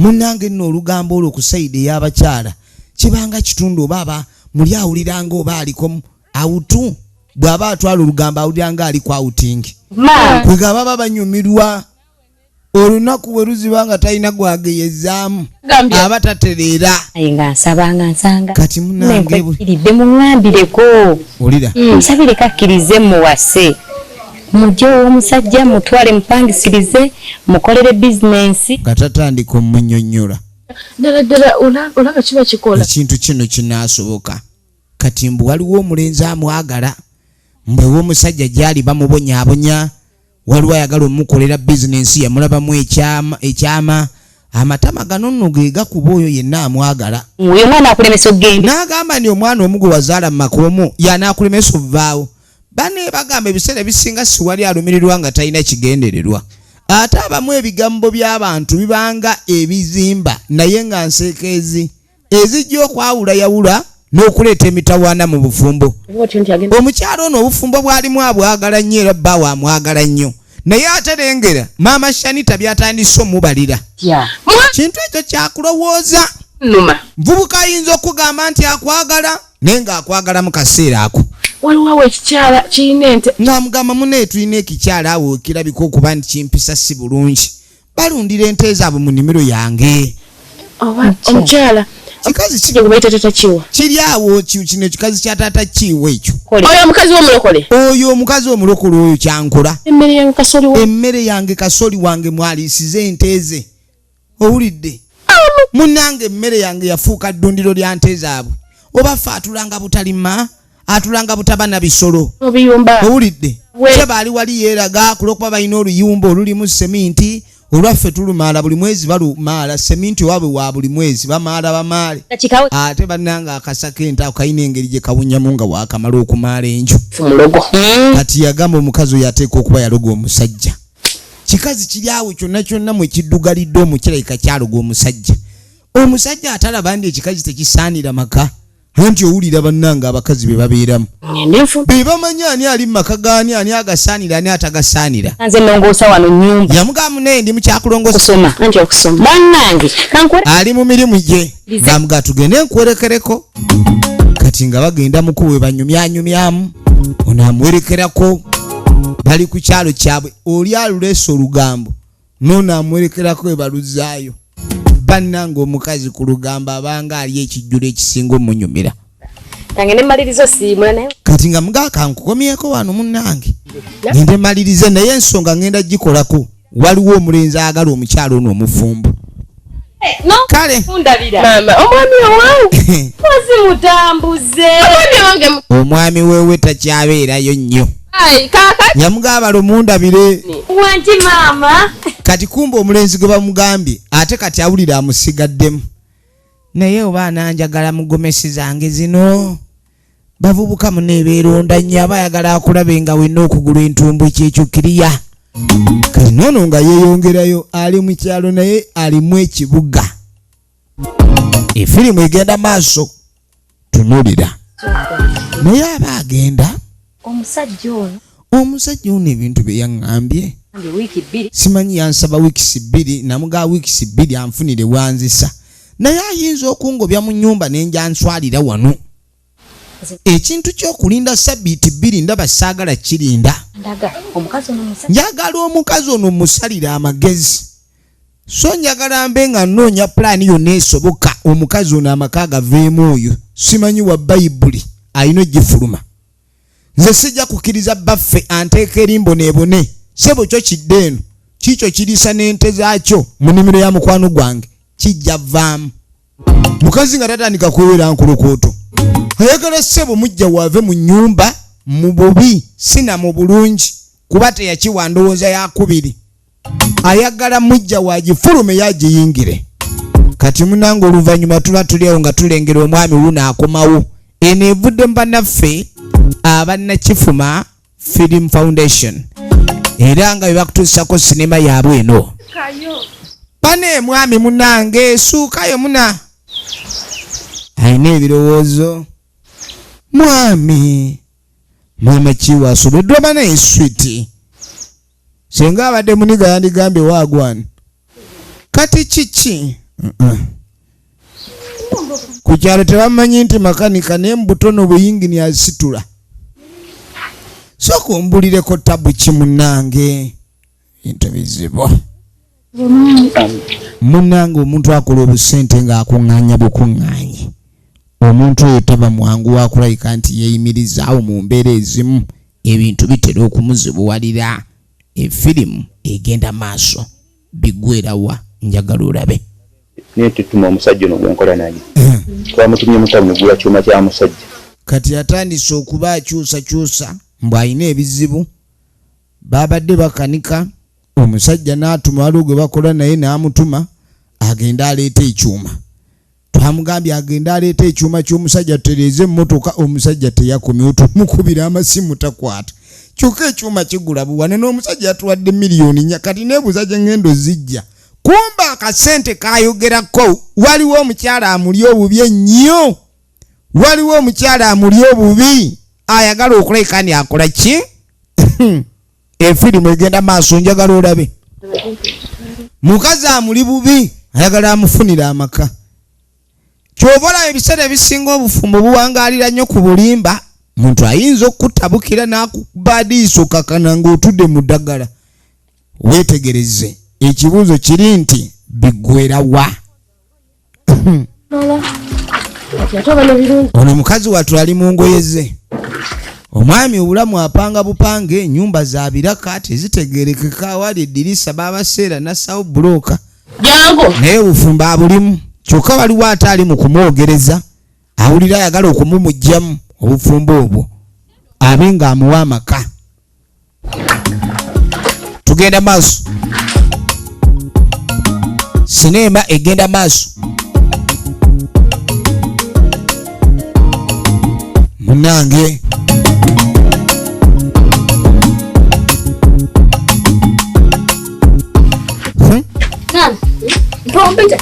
Munnange nno olugambo olwo ku sayidi ey'abakyala kibanga kitundu oba aba muli awuliranga oba aliko awutu bw'aba atwala olugambo awuliranga ali ku outing. Kwegamba baba banyumirwa olunaku bwe luziba nga talina gwageyezaamu aba tatereera. Nga nsaba nga nsanga. Kati munnange bwe- Nkiridde muŋŋambireko. Wulira. Nsabire kakkirize muwase. Mujje ow'omusajja mutwale mupangisirize mukolere bizinensi. Nga tatandika omunnyonnyola. Ddala ddala olaba kiba kikola. Ekintu kino kinaasoboka. Kati mbu waliwo omulenzi amwagala, mbu ew'omusajja gy'ali bamubonyaabonya, waliwo ayagala omukolera bizinensi yamulabamu ekyama. Amatama gano nno ge gakuba oyo yenna amwagala. Oyo omwana akulemesa okugenda. N'agamba nti omwana omu gwe wazaala mu maka omu y'anaakulemesa ovaawo. Banne bagamba ebiseera ebisinga si wali alumirirwa nga talina kigendererwa. Ate abamu ebigambo by'abantu bibanga ebizimba naye nga nsekeezi ezijja okwawulayawula n'okuleeta emitawaana mu bufumbo. Omukyala ono obufumbo bw'alimu abwagala nnyo era bba amwagala nnyo. Naye ate lengera maama Shanita by'atandise omubalira. Kintu ekyo kyakulowooza. Nvubuka ayinza okugamba nti akwagala naye ng'akwagala mu kaseera ako. Waliwo awo ekikyala kirina ente. Ng'amugamba munne tulina ekikyala awo kirabika okuba nti kimpisa si bulungi. Balundira ente zaabwe mu nnimiro yange. Oba omukyala Kikazi gwe bayita taata Kiwa. Kiri awo kino ekikazi kya taata Kiwa ekyo. Oyo omukazi w'omulokole. Oyo omukazi w'omulokole oyo kyankola. Emmere yange kasoli wange. Emmere yange kasoli wange mwaliisize ente ze. Owulidde? Munnange emmere yange yafuuka ddundiro lya nte zaabwe. Oba ffe atulanga butalima, atulanga butaba na bisolo. Obuyumba. Owulidde? Kyeba ali wali yeeraga kulw'okuba balina oluyumba olulimu seminti. Olwaffe tulumaala buli mwezi balumaala seminti waabwe wa buli mwezi bamaala bamaale. Ate bannange akasaka ente ako kalina engeri gye kawunyamu nga waakamala okumaala enju. Mulogo. Kati yagamba omukazi oyo ateekwa okuba yaloga omusajja. Kikazi kiri awo kyonna kyonna mwe kiddugalidde omwo kirabika kyaloga omusajja. Omusajja atalaba nti ekikazi tekisaanira maka. Anti owulira bannange abakazi be babeeramu. Be bamanyi ani ali mu maka gaani, ani agasaanira, ani atagasaanira. Nze nnongoosa wano nnyumba. Yamugamba munne ndi mu kyakulongoosa. Okusoma. Anti okusoma. Bannange, kankole. Ali mu mirimu gye. Ng'amugamba tugende nkwerekereko. Kati nga bagenda mu kkubo we banyumyanyumyamu. Ono amwerekerako. Bali ku kyalo kyabwe. Oli aluleese olugambo. N'ono amwerekerako we baluzzaayo. Bannange omukazi ku lugambo abanga ali ekijjulo ekisinga omunyumira. Kangende mmalirize osiimula naye. Kati nga mugaa kankukomyeko wano munnange, ngende malirize, naye ensonga ngenda gikolako. Waliwo omulenzi ayagala omukyalo ono omufumbo. No. Kale. Kundabira. Maama, omwami owange. Mpozi mutambuze. Omwami wange Omwami wewe takyabeerayo nnyo. Ai, kaakati. Yamugamba lumundabire. Wangi maama. Kati kumbe omulenzi gwe bamugambye ate kati awulira amusigaddemu, naye oba ananjagala mugomesi zange zino. Bavubuka muneebeeronda nnyo, aba ayagala akulabe nga wenna okugula entumbu kyekyukiriya. Kati noono nga yeeyongerayo, ali mu kyalo naye alimu ekibuga. Efirimu egenda maaso, tunulira naye aba agenda. Omusajja ono. Omusajja ono ebintu bye yaŋŋambye Wiiki 2. Simanyi yansaba wiikisi 2, namugaa wiikisi 2 anfunire wanzisa, naye ayinza okungobya mu nnyumba ne njanswalira wano. Ekintu ky'okulinda sabbiiti 2 ndaba saagala kirinda. Ndaga omukazi ono musajja. Njagala omukazi ono musalire amagezi, so njagala mbe nga nnoonya pulaani yonna esoboka omukazi ono amaka agaveemu. Oyo simanyi wa Bayibuli alina ogifuluma. Nze sijja kukkiriza baffe anteeka eri mboneebone. Sebo kyo kidde eno kiikyo kiriisa n'ente zaakyo mu nnimiro ya mukwano gwange, kijja vaamu. Mukazi nga tatandika kwewera nkulukooto, ayagala ssebo mujja waave mu nnyumba mu bubi sina mu bulungi, kuba teyakiwa ndowooza yakubiri. Ayagala mujja wagifulume yagiyingire. Kati munange oluvannyuma tuba tuli awo nga tulengera omwami wuno akomawo. Eno evudde mu bannaffe abannakifuma Film Foundation, era nga bwe bakutuusako sinema yaabwe eno. Bane mwami munange suukayo muna alina ebirowoozo. Mwami maama kiwa asobeddwa bana eswiti, singa abadde muniga yandigambye waagwana. Kati kiki ku kyalo tebamanyi nti makanika naye mu butono buyingini asitula. Sooka ombulireko tabu ki munnange, bintu bizibu munnange. Omuntu akola obusente ng'akuŋŋaanya bukuŋŋaanyi, omuntu oyo taba mwangu wakulabika nti yeeyimirizaawo mu mbeera ezimu, ebintu bitera okumuzibuwalira. Efirimu egenda maaso, biggwerawa? Njagala olabe. Naye tutuma omusajja ono gwenkola naye, twamutumye mutabu negula kyuma kya musajja. Kati yatandise okuba akyusakyusa mbu alina ebizibu. Babadde bakanika, omusajja n'atuma, waliwo gwe bakola naye n'amutuma agende aleete ekyuma. Twamugambye agende aleete ekyuma ky'omusajja tutereeze emmotoka. Omusajja teyakomyewo, tumukubira amasimu takwata, kyokka ekyuma kigula buwane n'omusajja yatuwadde 4 millioni. Kati neebuuza gye ngendo zijja. Kumba akasente kayogerako, waliwo omukyala amuli obubi ennyo, waliwo omukyala amuli obubi ayagala okulabika ni akola ki. Efirimu egenda maaso, njagala olabe. Mukazi amuli bubi ayagala amufunire amaka. Kyova olaba ebiseera ebisinga obufumbo buwangaalira nnyo ku bulimba. Muntu ayinza okukutabukira n'akubadiisa okakana ng'otudde mu ddagala. Weetegereze, ekibuuzo kiri nti biggwera wa? Ono mukazi wattu ali mu ngoye ze, omwami obulamu apanga bupange, ennyumba za biraka tezitegerekeka, awali eddirisa babaseera nassawo bulooka. Jangu. Naye obufumbo abulimu, kyokka waliwo ate ali mu kumwogereza, awulira ayagala okumumugjamu obufumbo obwo abe ng'amuwa amaka. Tugenda maaso, sineema egenda maaso munange. Mpompita.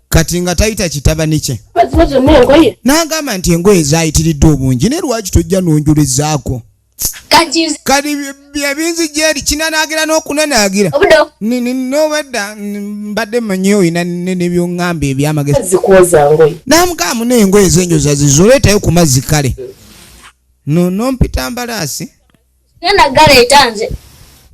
Kati nga tayita kitabani kye. Zino zonna engoye. N'agamba nti engoye zaayitiridde obungi, naye lwaki tojja n'onjulizaako? Kankize. Kati byebinzijja eri kinanaagira n'okunanaagira. Obudo. Nobadda mbadde mmanyi olina nebyoŋŋamba ebyamagezi. Zikwoza ngoye. Namugamba n'engoye zenjoza zizoleetayo ku mazzi. Kale no nompita mbalaasi. Genda galeeta nze.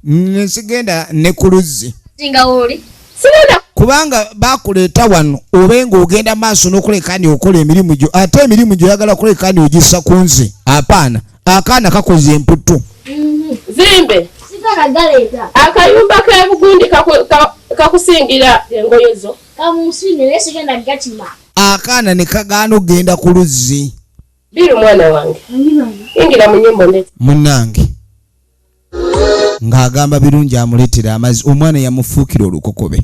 Nesigenda ne ku luzzi. Singa wooli. Sigenda. Kubanga bakuleeta wano obe ng'ogenda maaso n'okuleka ni okola emirimu gyo, ate emirimu gyo oyagala kuleka ni ogissa ku nze. Apaana, akaana kakoze emputu. Zimbe. Sigala galeeta. Akayumba k'ebugundi kakusingira engoye zo. Kamusinge naye sigenda gakima. Akaana ne kagaana okugenda ku luzzi. Biru mwana wange. Yingira mu nnyumba ondeete. Munnange ng'agamba birungi amuleetera amazzi. Omwana yamufuukira olukokobe.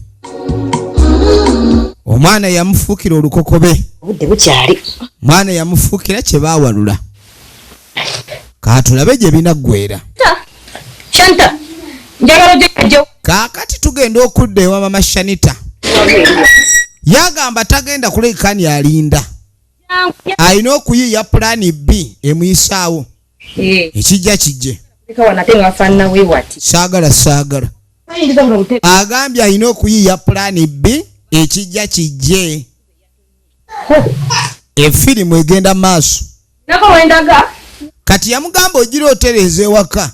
Omwana yamufuukira olukokobe. Obudde bukyali. Mwana yamufuukira kye baawalula. Kaatulabe gye binaggweera. Shanta, njagala ojje. Kaakati tugenda okudda ewa mama Shanita. Yagamba tagenda kulekani alinda. Alina okuyiiya pulaani B emuyisaawo. Ekijja kijje. Saagala saagala. Agambye alina okuyiiya pulaani B ekijja kijje. Efirimu egenda maaso. Kati yamugamba ogira otereeza ewaka.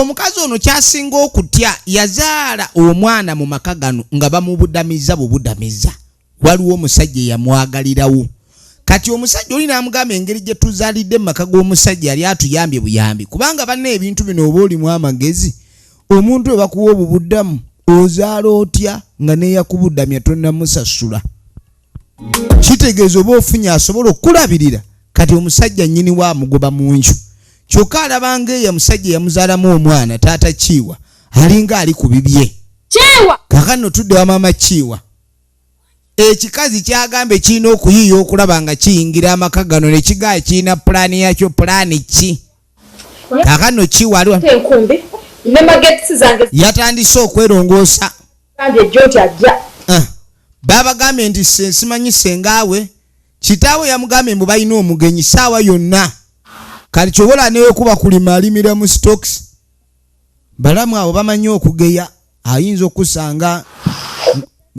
Omukazi ono kyasinga okutya, yazaala omwana mu maka gano nga bamubudamiza bubudamiza. Waliwo omusajja eyamwagalirawo. Kati omusajja oli n'amugamba engeri gye tuzaalidde mu maka g'omusajja yali atuyambye buyambi, kubanga banna ebintu bino oba olimu amagezi, omuntu we bakuwa obubuddamu ozaala otya nga neeyakubudamya tonnamusasula. Kitegeeza oba ofunye asobola okukulabirira. Kati omusajja nnyini we amugoba mu nju, kyokka alabanga eyo omusajja yamuzaalamu omwana taata Kiiwa alinga ali ku bibye. Kaakano tudde wa maama Kiiwa. Ekikazi kyagambe kirina okuyiiya okulaba nga kiyingira amaka gano ne kigaa kirina pulaani yakyo. Pulaani ki? Kaakano Kiiwa ali Enkumbi ne magetisi zange yatandise okwerongoosa. Gambye ejjo nti ajja. Ah, babagambye nti simanyi sengaawe kitaawe yamugambye mbu balina omugenyi saawa yonna. Kati kyobola newekuba kulima alimira mu stocks. Balamu abo bamanyi okugeya, ayinza okusanga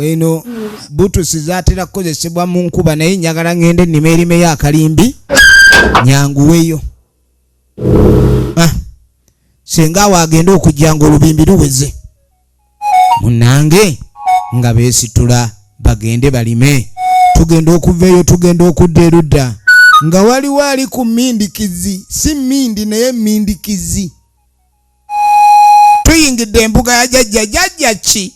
eno butusi zatera kukozesebwa mu nkuba, naye njagala ngende nnima erimeyo akalimbi nyanguweyo. Ah, senga awo agenda okujja nga olubimbi luweze. Munnange nga beesitula bagende balime. Tugenda okuva eyo tugenda okudda erudda nga waliwo ali ku mindikizi, si mindi naye mindikizi. Tuyingidde embuga ya jjajja. Jjajja ki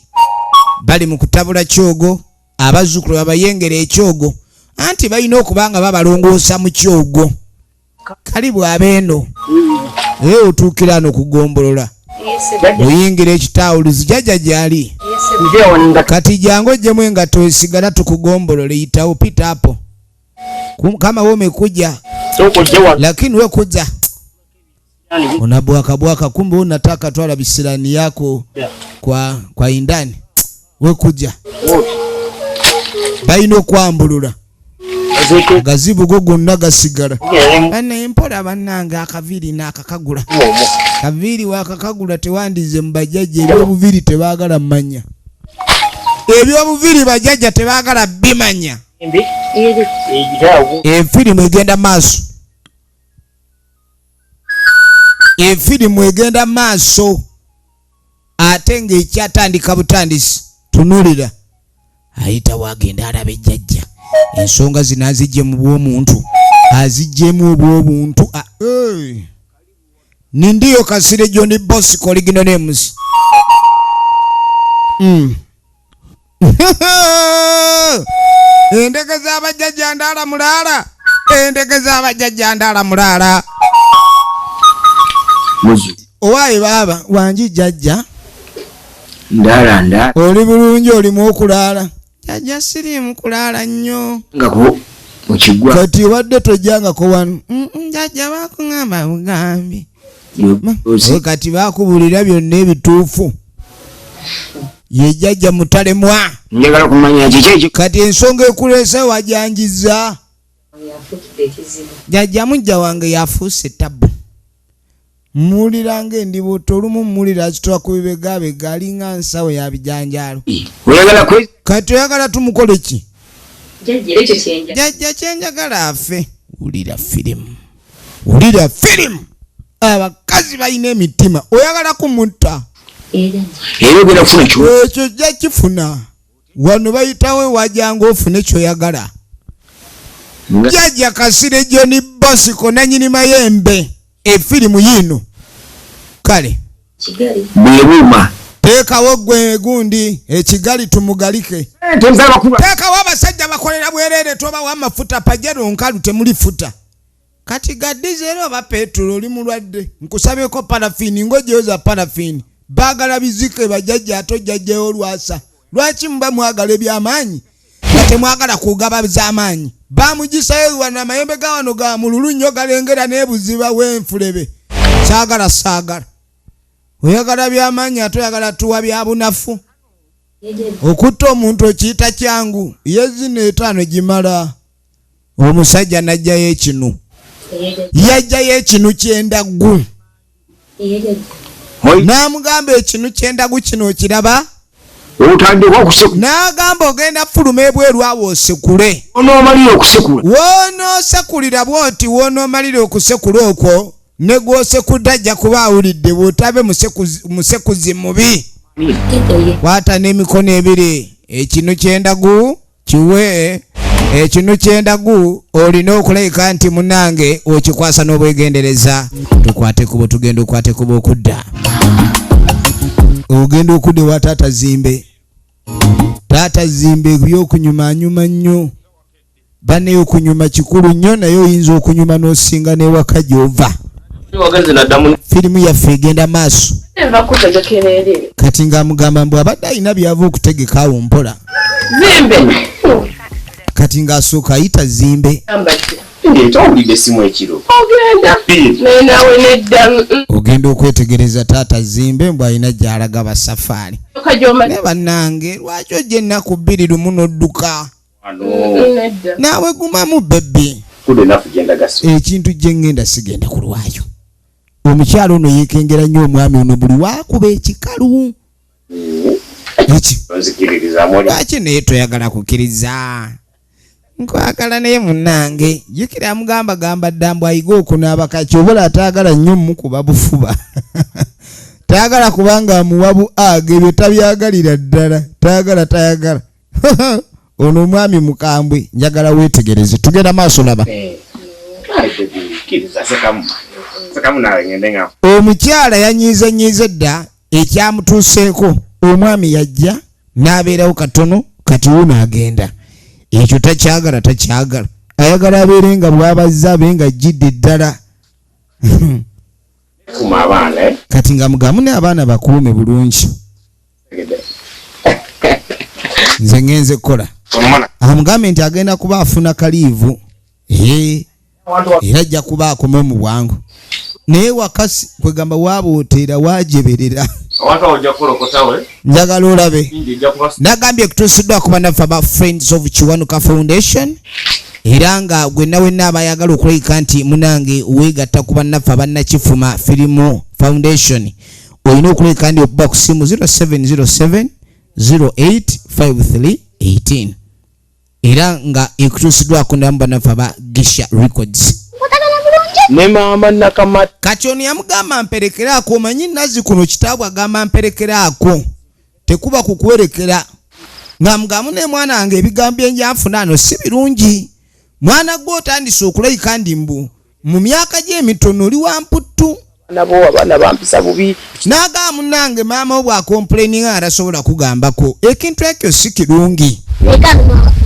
bali mu kutabula kyogo, abazzukulu babayengera ekyogo, anti balina okuba nga babalongoosa mu kyogo. Kali bw'abeeno naye otuukira ano kugombolola oyingira ekitawuluzi jjajja gy'ali. Kati jangu ojjemu engatto esigala tukugombolole, yitawo pita hapo. Kama wewe umekuja lakini we kuja unabwaka bwaka, kumbe unataka twala bisirani yako kwa indani. We kuja balina okwambulula agazibu go gonna gasigala. Bana mpola bannange, akaviiri n'akakagula kaviiri wakakagula tewandize mu bajjajja. Ebyobuviiri tebaagala mmanya, ebyobuviiri bajjajja tebaagala bimanya. Efirimu egenda maaso, efirimu egenda maaso ate ng'ekyatandika butandisi. Tunulira ayita wagenda alaba ejjajja, ensonga zino azijje mu bw'omuntu, azijjemu obw'obuntu. Ah, eh. Ni ndiyo Kasire John Bosco original names. Endege z'abajjajja ndaala mulaala, endege z'abajjajja ndaala mulaala. Owaaye baaba wangi jjajja. Ndaala ndaala. Oli bulungi? Olimu okulaala jjajja? Siriimu kulaala nnyo. Nga ku mukigwa. Kati obadde tojjangako wano? Jjajja bakuŋŋamba bugambi. Kati bakubuulira byonna ebituufu. Ye jjajja mutalemwa. Njagala kumanya kiki ekyo. Kati ensonga ekuleese wajanjiza jjajja mujja wange yafuuse tabu. Muwulira ng'endibuuto olumu muwulira azitowa ku bibegabega, alinga nsawo ya bijanjaalo. Oyagala kwe Kati oyagala tumukole ki? Jjajja, era ekyo kyenja. Jjajja kyenjagala afe. Wulira firimu, wulira firimu. Abakazi balina emitima. Oyagala kumutta? Era ogenda kufuna kyo. Ekyo jja kifuna. Wano bayitawo ewajanga ofune kyoyagala. Jjajja Kasire John Bosco nanyini mayembe efirimu yino. Kale bwebuuma teekawo gwe gundi ekigali tumugalike. Teekawo abasajja bakolera bwerere, tobawa amafuta pajero nkalu temuli futa. Kati ga dizero oba petulo oli mulwadde, nkusabyeko parafini ng'ogyoza parafini. Baagala bizike bajjajja ate ojjajjayo olwasa. Lwaki muba mwagala ebyamaanyi nga temwagala kugaba z'amaanyi? Bamugisayo wano amayembe ga wano ga mululu nnyo galengera n'ebuziba w'enfulebe. Saagala saagala. Oyagala byamaanyi ate oyagala tuwa bya bunafu. Okutta omuntu okiyita kyangu, ye zino 5 gimala. Omusajja n'ajjayo ekinu. Yajjayo ekinu ky'endaggu. N'amugamba ekinu ky'endaggu kino okiraba? Otandika okusekula. N'agamba ogenda fuluma ebweru awo osekule. W'onoomalira okusekula. W'onoosekulira bw'oti, w'onoomalira okusekula okwo ne gw'osekudde ajja kuba awulidde bw'otabe musekuzi mubi. Kwata n'emikono ebiri ekinu ky'endagu kiwe ekinu ky'endagu olina okulabika nti munnange okikwasa n'obwegendereza. Tukwate kubo tugenda okwate kubo okudda. Ogenda okudda ewa Taata Zimbe. Taata Zimbe ebyokunyumaanyuma nnyo. Banne okunyuma kikulu nnyo naye oyinza okunyuma n'osinga n'ewaka gy'ova. Firimu yaffe egenda maaso. Kati ng'amugamba mbu abadde alina by'ava okutegeka awo mpola. Zimbe. Kati ng'asooka ayita Zimbe. Ogenda okwetegereza Taata Zimbe mbu alina gy'alaga basafaari. Naye bannange lwaki ojja ennaku 2 lumu n'odduka? Naawe gumamu bebbi. Ekintu gye ŋŋenda sigenda kulwayo. Omukyalo ono yeekengera nnyo omwami ono buli waakuba ekikalu. Eki? Lwaki naye toyagala kukkiriza? Nkwagala naye munnange. Jjukira amugamba gamba dda mbu ayige okunaaba kati obola ataagala nnyo mmukuba bufuba. Tayagala kubanga amuwa bu aga ebyo tabyagalira ddala. Tayagala tayagala. Ono omwami mukambwe njagala weetegereze. Tugenda maaso laba. Omukyala yanyiize nyiize dda ekyamutuuseeko. Omwami yajja n'abeerawo katono kati wuuno agenda. Ekyo takyagala takyagala. Ayagala abeere nga bw'abazza abe nga ajjidde ddala. Kati nga mugamu ne abaana bakuume bulungi. Nze ngenze kukola. Amugambe nti agenda kuba afuna kaliivu. Era ajja kuba akome mu bwangu. Naye wakasi kwegamba waabooteera waajeberera. Njagala olabe. Nagambye kutuusiddwa ku bannaffe aba Friends of Kiwanuka Foundation. Era nga gwe nawe n'abayagala okulabika nti munange weegatta ku bannaffe abannakifuma Firimu Foundation. Olina okulabika ndi okuba ku ssimu 0707 0853 18. Era nga ekutuusiddwako namu bannaffe aba Gisha Records. Ne maama Nakamata. Kati ono yamugamba mperekeraako, omanyi nazzi kuno kitaabwe agamba mperekeraako. Tekuba kukuwerekera. Ng'amugamu ne mwana wange ebigambo bye njanfuna ano si birungi. Mwana gwe otandise okulabika ndi mbu mu myaka gy'emitono oli wa mputtu. Nabo abaana bampisa bubi. N'agamba munnange maama wo bw'akomplaininga nga tasobola kugambako. Ekintu ekyo si kirungi.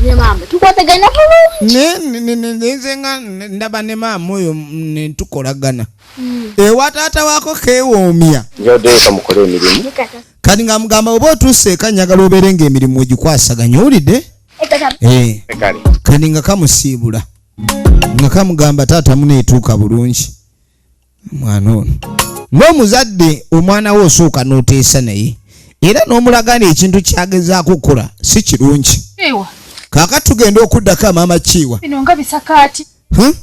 Ne maama tukwatagana bulungi. Nze nga ndaba ne maama oyo ne tukolagana. Ewa taata waako keewoomya. Njodde kamukole emirimu. Kati nga mugamba oba otuuse eka njagala obeere ng'emirimu ogikwasaganya, owulidde? Kati nga kamusiibula. Nga kamugamba taata muneetuuka bulungi. Mwana ono. Ng'omuzadde omwana we osooka n'oteesa naye. Era n'omulaga nti ekintu ky'agezaako okukola si kirungi. Kaakati tugenda okuddako maama Kiwa. Bino nga bisakaati. Huh?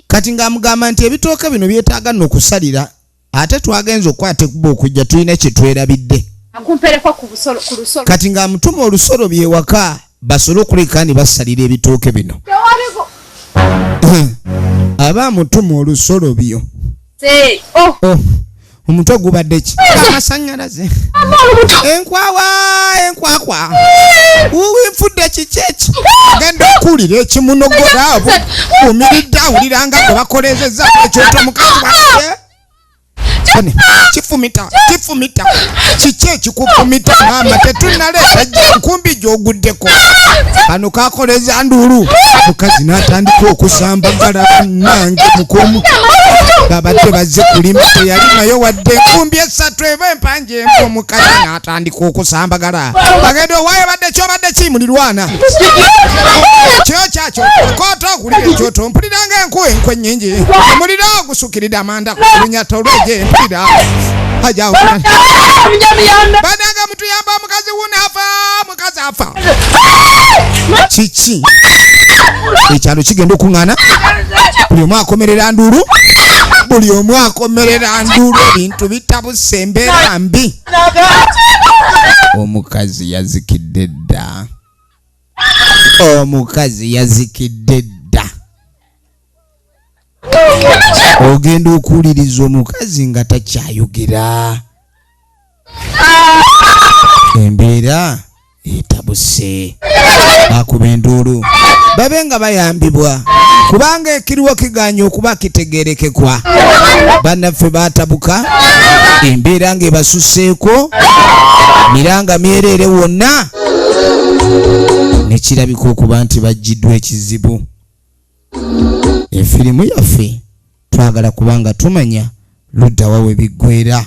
Kati ng'amugamba nti ebitooke bino byetaaga nno okusalira. Ate twagenze okukwata ekkubo okujja tulina kye twerabidde. Akumpereko ku busolo, ku lusolo. Kati ng'amutuma olusolo byewaka basobole okuleka ne basalira ebitooke bino. Aba amutuma olusolo byo. Oh. Oh. Omutwe gubadde ki? Amasanyalaze, enkwawa, enkwakwa, nfudde. Kiki eki? Agenda okuwulira ekimunogola abo umiridde, awulira nga gwe bakolezeza ekyoto. Mukazi waffe kifumita, kifumita. Kiki ekikufumita maama? Tetunaleeta jja nkumbi gy'oguddeko. Kano kakoleza nduulu, mukazi n'atandika okusambagala. Nange mukomu babadde bazze kulima, teyali nayo wadde enkumbi esatu eba empanja emu. Omukazi n'atandika okusambagala, agenda owaayo badde kyobadde kimulirwana kyo kyakyo koota okulira ekyoto. Mpulira nga enku, enku ennyingi, omuliro gusukiridde amanda lunyata olweje. Mpulira aja bananga, mutuyamba, omukazi wuno afa, omukazi afa. Kiki ekyalo kigenda okuŋŋaana, buli omu akomerera nduulu, buli omu akomerera nduulu. Ebintu bitabuse, embeera mbi. Omukazi yazikidde dda, omukazi yazikidde dda. Ogenda okuwuliriza omukazi nga takyayogera, embeera etabuse. Bakuba enduulu babe nga bayambibwa, kubanga ekiriwo kiganye okuba kitegerekekwa. Bannaffe batabuka, embeera ng'ebasuseeko, miranga myereere wonna, nekirabika okuba nti bajjiddwa ekizibu. Efirimu yaffe twagala kubanga tumanya luddawa we biggwera.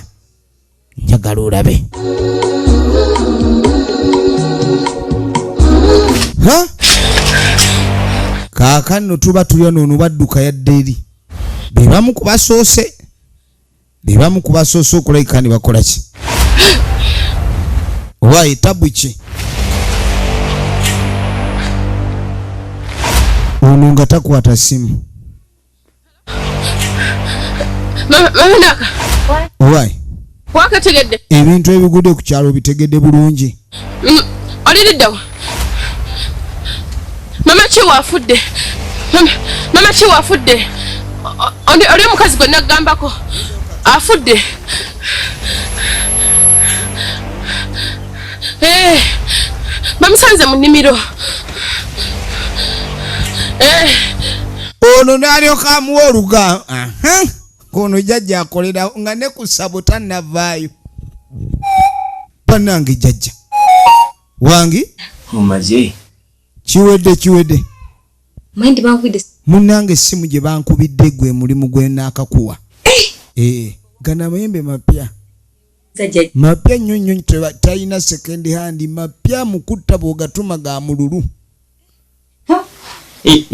Njagala olabe. Ha? Kaakano tuba tulya noono badduka yadde eri be bamu ku basoose, be bamu ku basoose okulabika ne bakola ki oba etabu ki. Ono nga takwata simu. Mama Naka. Owayi. Wakategedde. Ebintu ebigudde ku kyalo bitegedde bulungi. Oliriddawa? Mama kiwa afudde. Mama kiwa afudde. Oli omukazi gwe naggambako afudde. Eh, bamusanze mu nnimiro. Eh. Ono n'alyoka amuwa oluga. Aha. Ono jjajja akolera nga ne ku ssabo tannavaayo. Bannange, jjajja wange. Mumaze? Kiwedde, kiwedde. Mind bankubidde. Munnange, essimu gye bankubidde gwe mulimu gwe naakakuwa. Eh, gano amayembe mapya. Jjajja. Mapya nnyo nnyo, talina second hand, mapya mukutta bw'ogatuma ga mululu.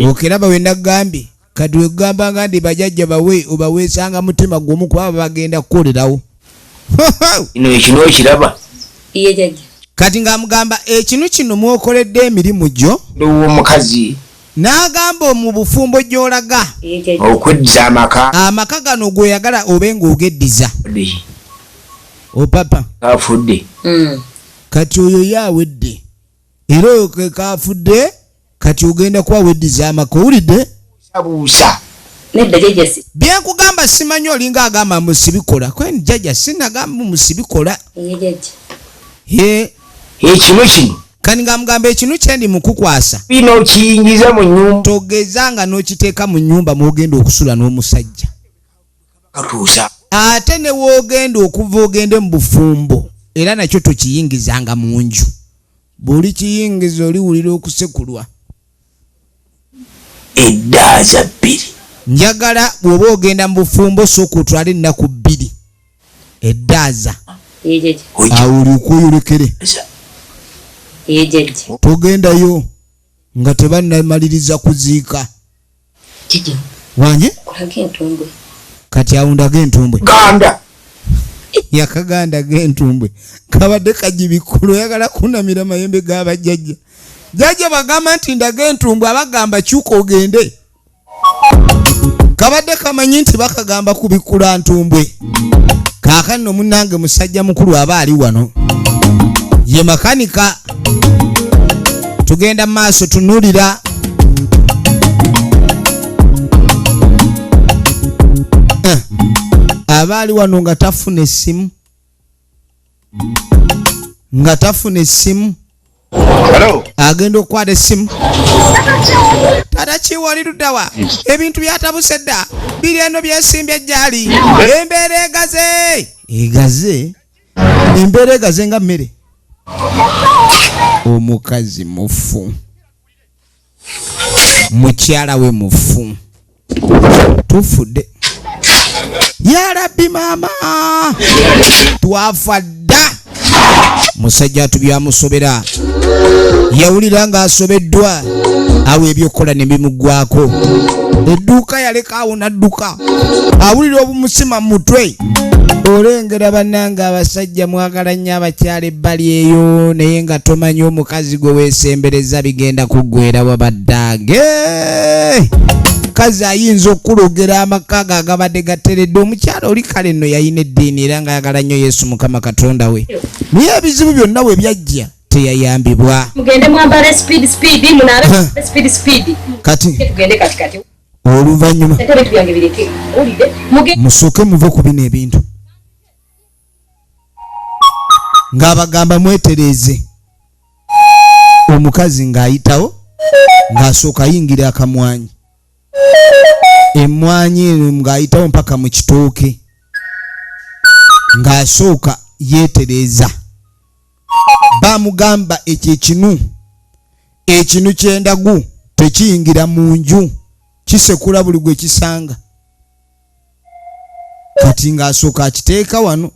Okiraba we nagambye kati wegamba nga ndi bajjajja bawe obaweesanga mutima gumu, kuba bagenda kukolerawo. Ino ekino okiraba? Iye jjajja. Kati ng'amugamba ekinu kino mwokoledde emirimu gyo. Ndowo omukazi. N'agamba mu bufumbo gy'olaga. Iye jjajja. Okweddiza amaka. Amaka gano gweyagala obe ng'ogeddiza opapa. Afudde. Kati oyo ye awedde, era oyo ke kafudde, kati ogenda kuba weddiza amaka, owulidde? Buusa. Nedda jjajja, si. Byenkugamba simanyi olinga agamba musibikola kweni. Jjajja, sinagamba musibikola. Iye jjajja. Ye. Ekino kino. Kani ng'amugamba ekinu kyendi mukukwasa. Bino kiyingiza mu nyumba. Togeza nga n'okiteeka mu nnyumba mwogenda okusula n'omusajja. Katuusa. Ate ne woogenda okuva ogende mu bufumbo, era nakyo tokiyingizanga mu nju. Bw'oli kiyingiza oliwulira okusekulwa. Eddaaza 2. Njagala bw'oba ogenda mu bufumbo, sooka otwale ennaku 2 eddaaza. Iye jjajja. Awo olyoke oyolekere. Iye jjajja. Togendayo nga tebannamaliriza kuziika. Jjajja. Wange. Kulaga entumbwe. Kati awo ndaga entumbwe. Ganda. Yakaganda g'entumbwe kabadde kagibikulu, oyagala kunamira mayembe g'abajjajja. Jjajja bagamba nti ndaga entumbwe, abagamba kyuka ogende. Kabadde kamanyi nti bakagamba kubikula ntumbwe. Kaakano munnange musajja mukulu aba ali wano ye makanika. Tugenda mu maaso, tunulira. Aba ali wano nga tafuna essimu, nga tafuna essimu. Agenda okukwata essimu. Tata kiwa oli luddawa? Ebintu byatabuse dda, biri eno byesimbye gyali. Embeera egaze, egaze, embeera egaze nga mmere. Omukazi mufu, mukyala we mufu, tufudde. Ya Rabbi maama, twafa dda. Musajja atubyamusobera, yawulira ng'asobeddwa, awo ebyokukola ne bimuggwako. Edduuka yaleka awo n'adduka, awulira obumusima mu mutwe. Olengera bannange abasajja mwagala nnyo abakyala ebbali eyo, naye nga tomanyi omukazi gwe weesembereza bigenda kuggwera wabaddange. Mukazi ayinza okulogera amaka ge agabadde gateredde. Omukyala oli kale nno yalina eddiini era ng'ayagala nnyo Yesu Mukama Katonda we, naye ebizibu byonna we byajja teyayambibwa. Mugende mwambale speed speed, munabe speed speed. Kati tugende kati kati. Oluvannyuma Ebintu byange bireke. Owulidde? Mugende. Musooke muve ku bino ebintu, ng'abagamba mwetereeze. Omukazi ng'ayitawo ng'asooka ayingira akamwanyi, emmwanyi eno ng'ayitawo mpaka mu kitooke, ng'asooka yeetereeza. Bamugamba ekyo ekinu, ekinu ky'endagu tekiyingira mu nju, kisekula buli gwe kisanga. Kati ng'asooka akiteeka wano,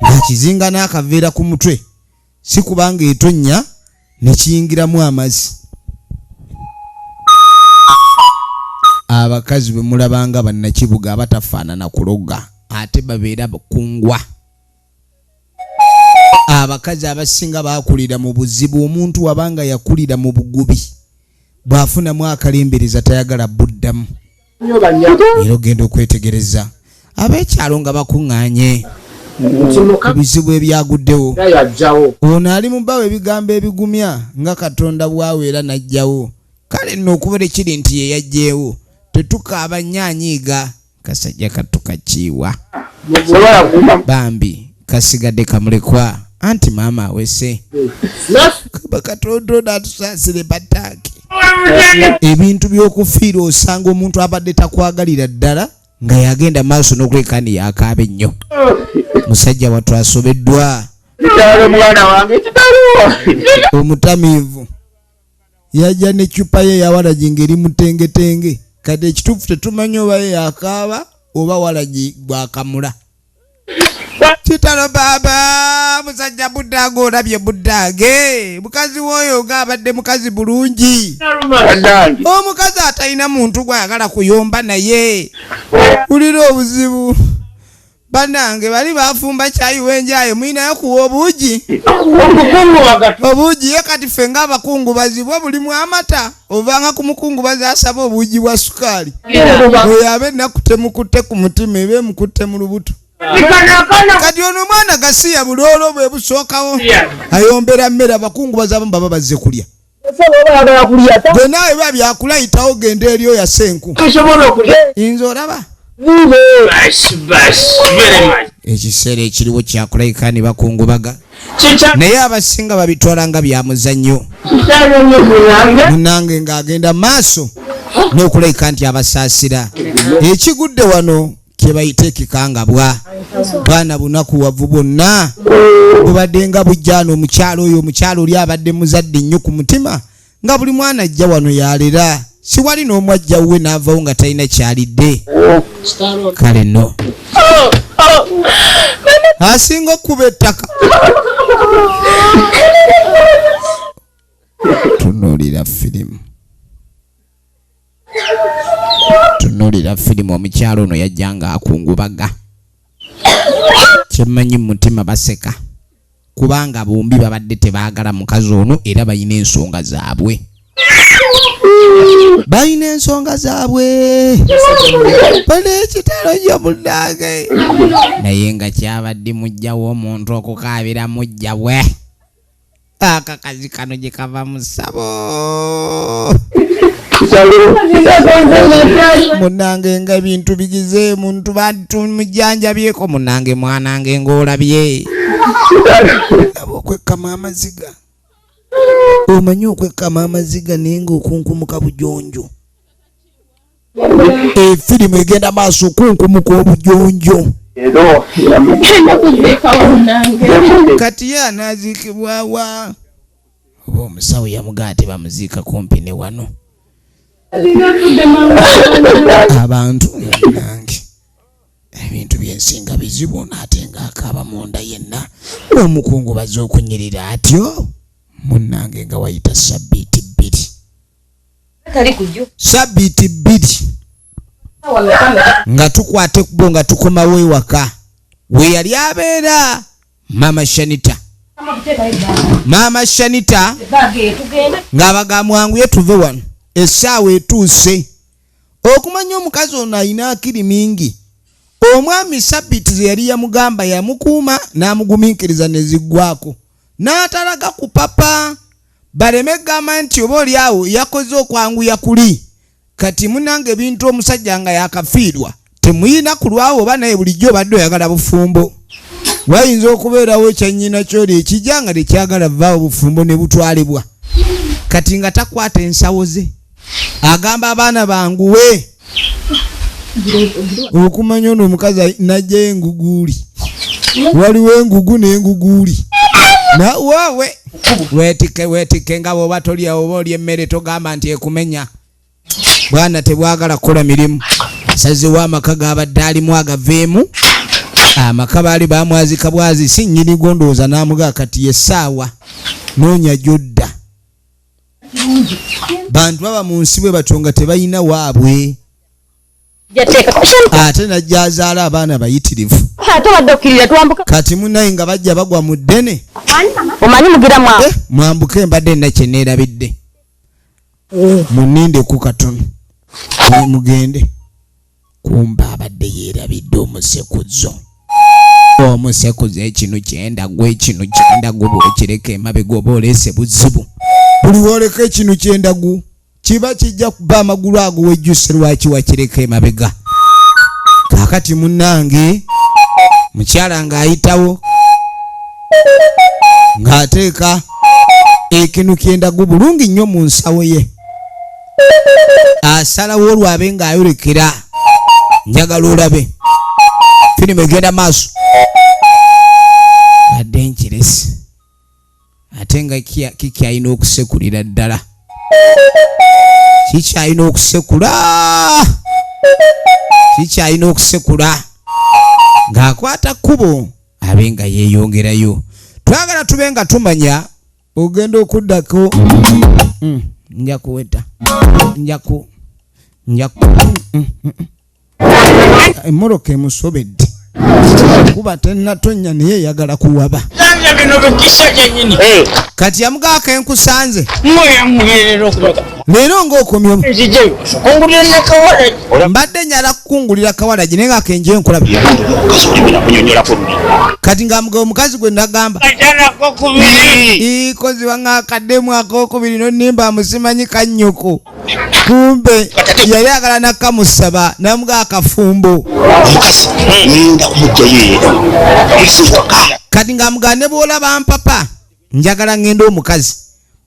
ng'akizinga n'akaveera ku mutwe, si kubanga etonnya ne kiyingiramu amazzi. Abakazi bwe mulabanga bannakibuga abatafaanana kuloga, ate babeera bakungwa. Abakazi abasinga baakulira mu buzibu. Omuntu wabanga yakulira mu bugubi, bw'afunamu akalembereza tayagala buddamu. Era ogenda okwetegereza ab'ekyalo nga bakuŋŋaanye ku bizibu ebyaguddewo. Ono ali mu bbawo ebigambo ebigumya nga Katonda bw'aweera n'aggyawo. Kale nno okubeera kiri nti ye yaggyewo, tetukaaba nnyo anyiiga. Kasajja kattu kakiiwa. Bambi kasigadde kamulekwa, anti maama awese. Kaba Katonda ono atusaasire bataake. Ebintu by'okufiira osanga omuntu abadde takwagalira ddala nga yagenda maaso n'okuleka ni yakaaba ennyo. Musajja wattu asobeddwa. Omutamiivu yajja n'eccupa ye eya walagi ng'eri mutengetenge. Kati ekituufu tetumanyi oba ye yakaaba oba walagi bw'akamula. Kitalo baaba, musajja buddange olabye buddange. Mukazi w'oyo ng'abadde mukazi bulungi. Omukazi atalina muntu gw'ayagala kuyomba naye. Wulira obuzibu. Bannange bali bafumba kyayi w'enjaye, mulinayo kuwa obuugi. Obuugi ye kati ffe ng'abakungubazi bwo bulimu amata. Ovanga ku mukungubazi asaba obuugi bwa sukaali. Oyo aba ennaku temukutte ku mutima, eba emukutte mu lubuto. Kati ono omwana gasiya buloolo bwe busookawo. Ayombera mmere, abakungubazi abamu baba bazze kulya. Gwe naawe biba byakulayitawo, genda eri oyase enku. Nze olaba. Ekiseera ekiriwo kyakulayika ne bakungubaga, naye abasinga babitwala nga bya muzannyo. Munnange ng'agenda maaso n'okulayika nti abasaasira. Ekigudde wano kye bayita ekikangabwa. Bwana bunakuwavu bwonna bubadde nga bujjaano. Omukyalo oyo, omukyalo oli abadde muzadde nnyo ku mutima, nga buli mwana ajja wano yalera, siwali n'omu ajja wuwe n'avawo nga talina kyalidde. Kale nno asinga okuba ettaka. Tunuulira firimu, tunuulira firimu. Omukyalo ono yajja nga akungubaga. Kyemmanyi mu mutima baseka, kubanga bombi babadde tebaagala mukazi ono, era balina ensonga zaabwe, balina ensonga zaabwe. Bali ekitalo nnyo munnange, naye nga kyabadde mujja w'omuntu okukaabira mujja bwe. Akakazi kano gye kava mu ssabo. Munange nga ebintu bigize muntu bantumujjanjabyeko munange mwanange ng'olabye. Laba okwekkama amaziga. Omanyi okwekkama amaziga naye ng'okunkumuka bujonjo. Efirimu egenda maaso okunkumuka obujonjo. Kati ye anaaziikibwa wa? Oba omusawo yamugaa tebamuziika kumpi ne wano. Abantu nange ebintu byensinga bizibu ate ng'akaaba munda yenna omukungu bazze okunyirira atyo munnange nga wayita sabbiiti 2. Sabbiiti 2 nga tukwata ekkubo nga tukomawo ewaka we yali abeera Mama Shanita. Mama Shanita ng'abagamba mwanguye tuve wano essaawa etuuse. Okumanya omukazi ono alina akiri mingi. Omwami sabbiiti ze yali yamugamba yamukuuma n'amugumiikiriza ne ziggwako n'atalaga ku papa baleme gamba nti oba oli awo yakoze okwanguya kuli. Kati munange ebintu omusajja nga yakafiirwa temuyina kulwawo oba naye bulijjo obadde oyagala bufumbo. Wayinza okubeerawo ekyannyina kyoli ekijja nga tekyagala vaawo bufumbo ne butwalibwa. Kati nga takwata ensawo ze agamba abaana banguwe. Okumanya ono omukazi najjayo enguguuli. Waliwo engugu n'enguguuli. Na waawe weetike weetike nga bw'oba tolya oba olya emmere togamba nti ekumenya. Bwana tebwagala kukola mirimu. Asazeewo amaka g'abadde alimu agaveemu. Amaka baali bamwazika bwazi si nnyini go ndowooza n'amugaa kati ye ssaawa noonya gy'odda. Bantu baba mu nsi bwe batyo nga tebalina waabwe. Ate najja azaala abaana bayitirivu. Kati munnaye nga bajja bagwa mu ddene. Omanyi mugira mwa. Mwambuke mbadde nna kye neerabidde. Muninde ku katono. Mugende. Kumba abadde yeerabidde omusekuzo. Omusekuzo ekinu kyendagu ekinu kyendagu bw'okireka emabega oba oleese buzibu. Buli w'oleka ekinu kyendagu kiba kijja kuba amagulu ago wejjuse lwaki wakireka emabega. Kaakati munnange mukyala ng'ayitawo ng'ateeka ekinu kyendagu bulungi nnyo mu nsawo ye. Asalawo olwabe ng'ayolekera. Njagala olabe firimu egenda maaso. Badde nkiresi ate nga kikyalina okusekulira ddala. Kikyalina okusekula. Kikyalina okusekula. Ng'akwata kkubo abe nga yeeyongerayo. Twagala tube nga tumanya ogenda okuddako. Nja kuweta. Nja ku. Emmotoka emusobedde. Kuba tennatonya naye eyagala kuwaba. Kati yamugaako enkusanze. Leero ng'okomye. Mbadde nyala kukungulira kawalagi naye nga kenjeyo nkulaba. Kati ng'amugaba omukazi gwe nagamba. Ikozi wang'akaddemu akookubiri n'onnimba amusimanyi kannyoko. Kumbe yali agala nakamusaba namuga akafumbo. Kati ng'amugamba ne bw'olaba mpapa njagala ngende omukazi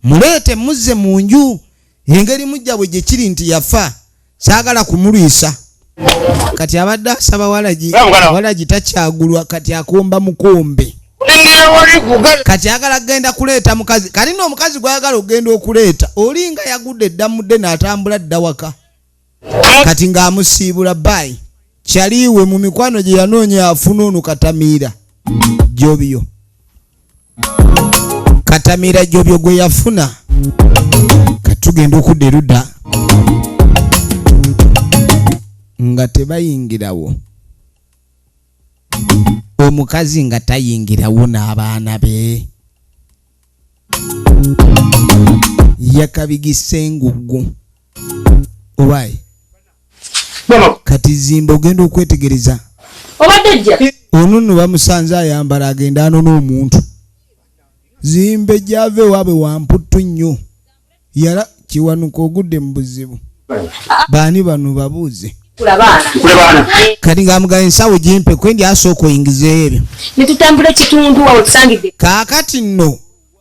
muleete muzze mu nju engeri mujja bwe gye kiri nti yafa saagala kumulwisa. Kati abadde asaba walagi walagi takyagulwa kati akomba mukombe. Kati ayagala kugenda kuleeta mukazi. Kati nno omukazi gw'ayagala okugenda okuleeta oli nga yagudde edda mudde n'atambula dda waka. Kati ng'amusiibula bbayi. Kyaliwe mu mikwano gye yanoonya afuna ono Katamiira Jobyo. Katamiira Jobyo gwe yafuna. Kati tugenda okudda erudda nga tebayingirawo. Omukazi nga tayingirawo n'abaana be. Yakabigisa engugu. Owaye. Kati Zimba ogenda okwetegereza. Ono nno bamusanze ayambala agenda anona omuntu. Zimba gy'ava ewaabwe wamputtu nnyo. Yala Kiwanuka ogudde mu buzibu. Baani bano babuuze? Kati ng'amugamba ensawo gimpe kwendi asooka oyingizeeyo ebyo. Ne tutambula ekitundu awo tusangidde. Kaakati nno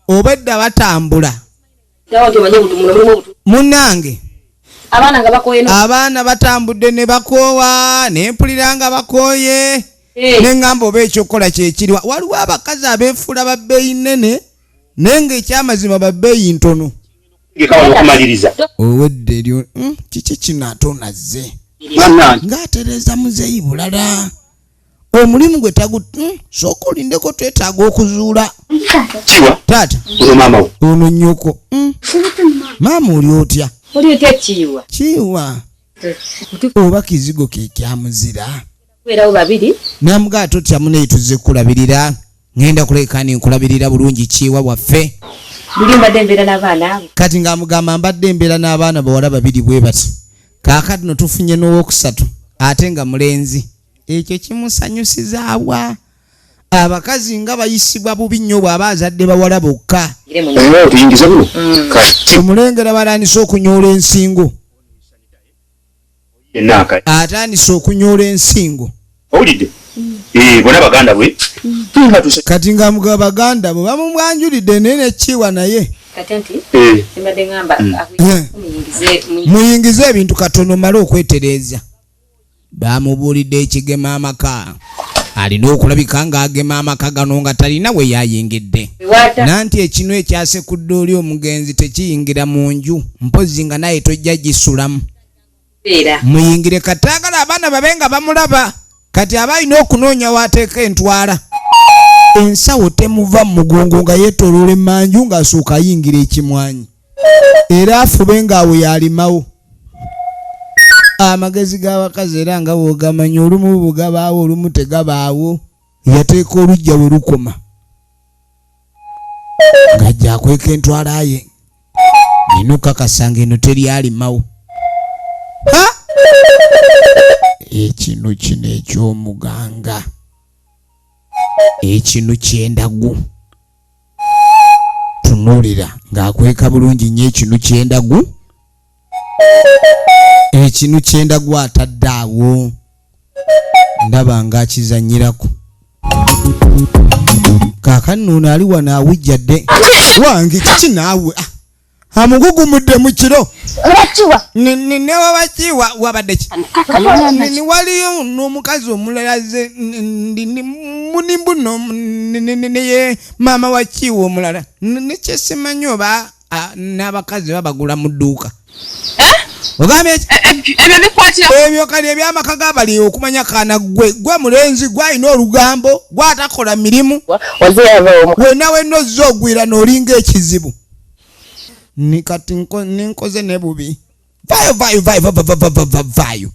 obwedda batambula. Munnange abaana batambudde ne bakoowa, ne mpulira nga bakooye, ne ŋŋamba oba ekyokukola kyekiriwa. Waliwo abakazi abeefuula ba bbeeyi nnene naye ng'ekyamazima ba bbeeyi ntono. Owedde eryo kiki kino ate onazze ng'atereeza muzeeyi bulala omulimu gwe tagu sooka olindeko twetaaga okuzuula. Taata ono nnyoko. Maama oli otya? Kiwa oba kizigo ke kyamuzira. Namugaa totya muneyi tuzze kukulabirira, ŋŋenda kuleka ni nkulabirira bulungi Kiwa waffe. Kati ng'amugamba mbadde mbeera n'abaana bawala babiri bwe bati, kaakati no tufunye n'owokusatu ate nga mulenzi. Ekyo kimusanyusizaawa. Abakazi nga bayisibwa bubi nnyo bw'aba azadde bawala bokka. Omulengera batandise okunyoola ensingo. Atandise okunyoola ensingo. Kati nga mugaba baganda bo bamumwanjulidde naye ne Kiwa naye. Muyingize ebintu katono male okwetereeza. Bamubuulidde ekigema amaka. Alina okulabika ng'agema amaka gano nga talina we yayingidde. Nanti ekinu ekyasekudde oli omugenzi tekiyingira mu nju, mpozzi nga naye tojja gisulamu. Muyingire kataagala abaana babe nga bamulaba. Kati aba alina okunoonya w'ateeka entwala. Ensawo temuva mu mugongo nga yeetooloola emmanju ng'asooka ayingira ekimwanyi. Era afube ng'awo y'alimawo. Amagezi g'abakazi era nga bw'ogamanyi olumu bugabaawo olumu tegabaawo. Yateeka oluggya we lukoma ng'ajja akweka entwala ye. Nina okukakasa ng'eno teri alimawo. Ekinu kino eky'omuganga, ekinu ky'endagu. Tunuulira ng'akweka bulungi nnyo ekinu ky'endagu. Ekinu ky'endagu atadde awo ndaba ng'akizannyirako. Kaakano ono ali wano awujjadde. Wange kiki naawe? Amugugumudde mu kiro. Newabakiwa wabadde ki? Waliyo n'omukazi omulala ze munimbu neye maama wa Kiwa omulala. Nekyesimanyi oba n'abakazi babagula mu dduuka. Ogambye ki? Ebyo kali eby'amaka g'abali okumanya kaana gwe gwe mulenzi gw'alina olugambo gw'atakola mirimu. Wenna wenna ozze ogwira n'olinga ekizibu. Ni kati ninkoze ne bubi. Vaayo vaayo vaayo vaayo.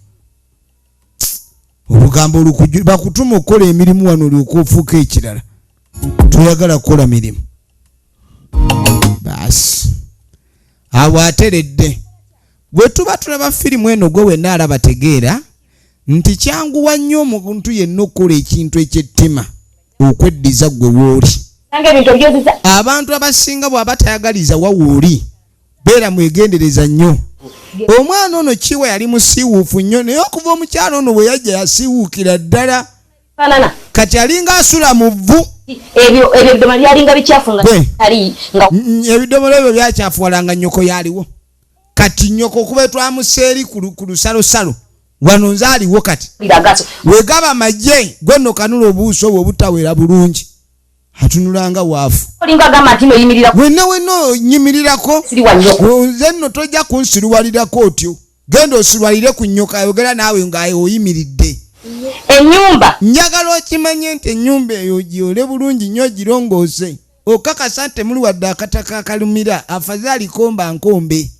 Olugambo olukujju bakutuma okukola emirimu wano olyoke ofuuke ekirala. Toyagala kukola mirimu. Baasi. Awo ateredde. Bwe tuba tulaba firimu eno gwe wenna alaba tegeera nti kyanguwa nnyo omuntu yenna okukola ekintu eky'ettima okweddiza gwe w'oli. Abantu abasinga bw'aba tayagaliza wa w'oli beera mwegendereza nnyo. Omwana ono Kiwa yali musiiwuufu nnyo naye okuva omukyala ono bwe yajja yasiiwuukira ddala. Kati alinga asula mu vvu. Ebidomola ebyo byakyafuwalanga nnyoko yaliwo. Kati nnyoko okuba twamuseeri ku lusalosalo wano nze aliwo kati. Wegaba magye gwe nno kanula obuuso obwo obutawera bulungi. Atunulanga waafu. Wenna wenna onyimirirako. Nze nno tojja kunsiruwalirako otyo. Genda osirwalire ku nnyoko ayogera naawe nga oyimiridde. Ennyumba. Njagala okimanye nti ennyumba eyo ogyole bulungi nnyo ogirongoose. Okakasa nti temuli wadde akataka akalumira afazaali komba nkombe.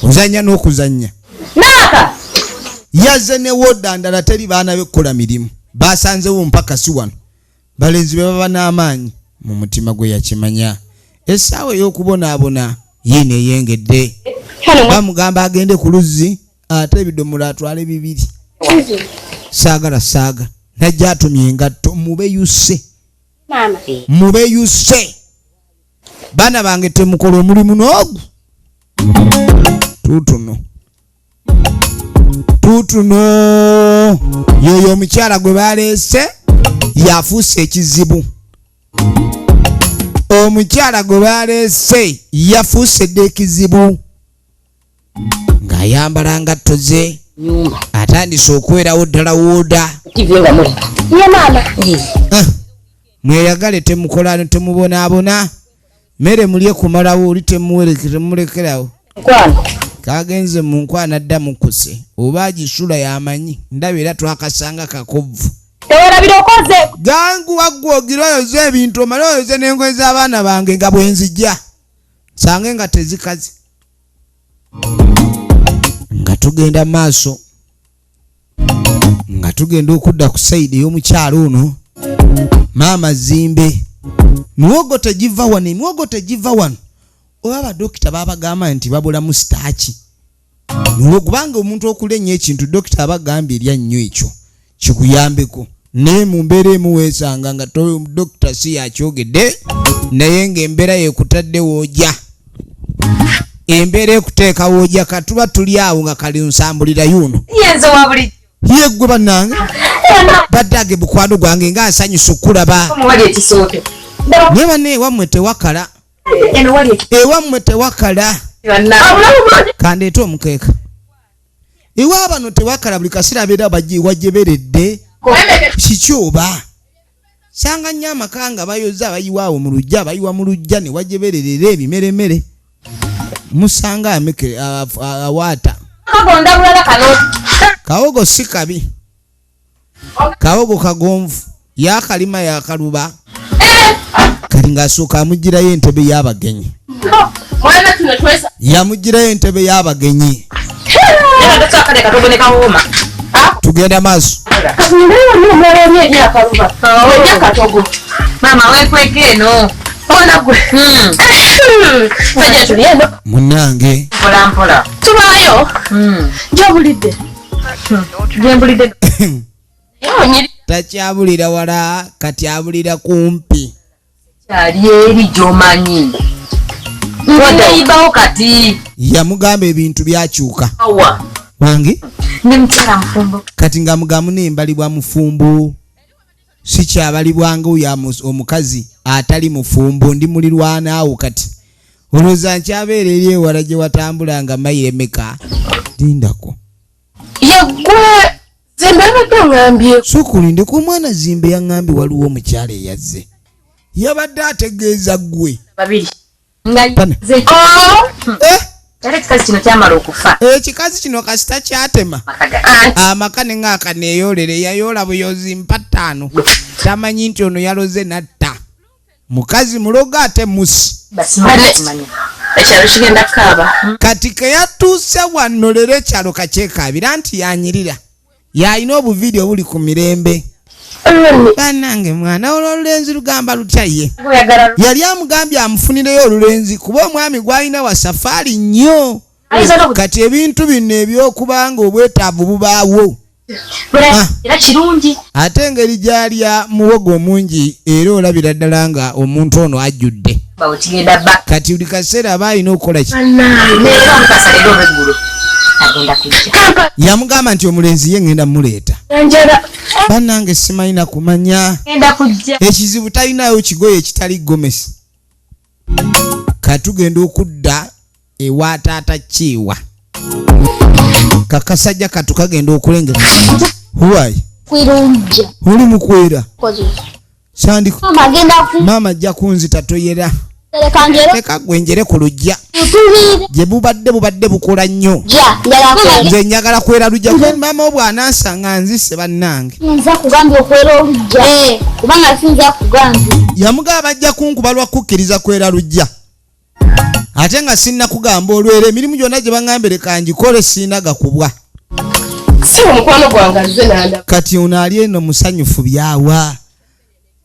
Ozannya n'okuzannya. Naaka. Yazze ne wooda ndala teri baana be kukola mirimu. Basanzewo mpaka si wano. Balenzi be baba n'amaanyi mu mutima gwe yakimanya. Essaawa ey'okubonaabona ye neeyengedde. Bamugamba agende ku luzzi ate ebidomola atwale bibiri. Saagala saaga. Najja atumye engatto mubeyuse. Mubeyuse. Baana bange temukola omulimu n'ogu. Tuutuno. Tuutuno yoyo omukyala gwe baleese yafuuse ekizibu. Omukyala gwe baleese yafuuse dda ekizibu, ng'ayambala ngatto ze, atandise okubeerawo ddala wooda. Ye maama. Ah, mweyagale, temukola, temubonaabona, mmere mulye kumalawo, oli temulekerawo. Nkwano. Kagenze mu nkwana dda mukuse oba agisula yamanyi, ndaba era twakasanga kakovvu. Tewerabira okoze. Gangu waggwa ogira oyoze ebintu, omale oyoze n'engoye z'abaana bange, nga bwenzijja nsange nga tezikaze. Nga tugenda maaso, nga tugenda okudda ku side ey'omukyalo ono, maama Zimbe, miwogo tegiva wano, emiwogo tegiva wano. Oba abadokita babagamba nti babulamu starch miwogo, kubanga omuntu okulya ennyo ekintu, dokita abagambye erya nnyo ekyo kikuyambeko, naye mu mbeera emu weesanga nga dokita si yakyogedde, naye ng'embeera yekutadde woojja, embeera ekuteeka woojja. Katuba tuli awo nga kali nsambulira yuno. Yenze wa bulijjo. Ye ggwe bannange, baddage mukwano gwange, nga nsanyusa okulaba. Wali ekisooto. Naye banne, ewammwe tewakala. Eno wali. Ewammwe tewakala. Banna. Kandeete omukeeka. Ewa bano tewakala, buli kaseera abeera wajeberedde kiki oba sanga nnyo amaka nga bayoza, abayiwaawo mu lujja, abayiwa mu lujja ne wajebererera ebimeremere, musanga ameke awaata. Kagonda bulala kano. Kawogo si kabi, kawogo kagonvu, yakalima yakaluba. Kati ng'asooka amugirayo entebe y'abagenyi. Mwana tuno twesa. Yamugirayo entebe y'abagenyi. Era ndetse katogo ne kawooma. Tugenda maaso. Omulala oli eri akaluba ojja katogo. Maama weekweka eno. Ona gwe fajja tuli eno. Munange. Mpola mpola. Tubaayo gyobulidde. Gyembulidde. Takyabulira wala, kati abulira kumpi. Kyali eri gy'omanyi. Wateyibawo kati. Yamugamba ebintu byakyuka. Awa. Wange. Ndi mukyala mufumbo. Kati nga mugamu nembalibwa mufumbo, sikyabalibwanga oyo omukazi atali mufumbo, ndi mulirwana awo. Kati olowooza nkyabeera eri ewala gye watambulanga mayiro emeka? Lindako. Yegwe Zimbe abadde oŋambye. Sokulindeko, omwana Zimbe yaŋŋambye waliwo omukyala eyazze, yabadde ategeeza ggwe. Babiri. Nga Bana. ze. Eh? Era ekikazi kino kyamala okufa. Ekikazi kino kasita kyatema Makaga. amaka ne ngaaka neeyolere, yayoola buyozi mpa ttaano, tamanyi nti ono yaloze natta mukazi mulogo ate musi. Basimanya. Ekyalo kigenda kukaaba. Kati keyatuuse wano leero, ekyalo kakyekaabira nti yanyirira, yalina obuviiri obuli ku mirembe. Bannange, mwana olwo olulenzi lugamba lutya ye? Oyagala. Yali amugambye amufunireyo olulenzi, kuba omwami gw'alina wa safaari nnyo. Ayinza n'oku- Kati ebintu bino ebyokubanga obwetaavu bubaawo. Ah. Era kirungi. Ate engeri gy'alya muwogo omungi, era olabira ddala nga omuntu ono ajjudde. Bawo kigenda ba. Kati buli kaseera aba alina okukola ki? Leero omukasa leero olweggulo. Agenda kujja. Yamugamba nti omulenzi ye ŋŋenda muleeta. Njala. Bannange, simalina kumanya. Agenda kujja. Ekizibu talinayo kigoye ekitali gomesi. Katugenda okudda ewa taata Kiiwa, kakasajja katu kagenda okulengera huwayi. Kwirunja. Oli mukwera. Kozi. Sandi. Mama agenda ku Maama ajja kunzita, toyera. Tereka njero. Leka gwenjere ku lujja. Tubiire. Gye bubadde bukola nnyo. Ja, njala kwera. Nze njagala kwera lujja kuba maama wo bw'anansanga nzise, bannange. Nza kugambye okwera olujja. Eh, kubanga sinza kugambye. Yamugamba bajja kunkuba lwa kukkiriza kwera lujja, ate nga sinnakugamba olwera emirimu gyonna gye baŋŋambye leka ngikole, siina gakubwa. Si omukwano gwange azze nanda. Kati ono ali eno musanyufu byawa,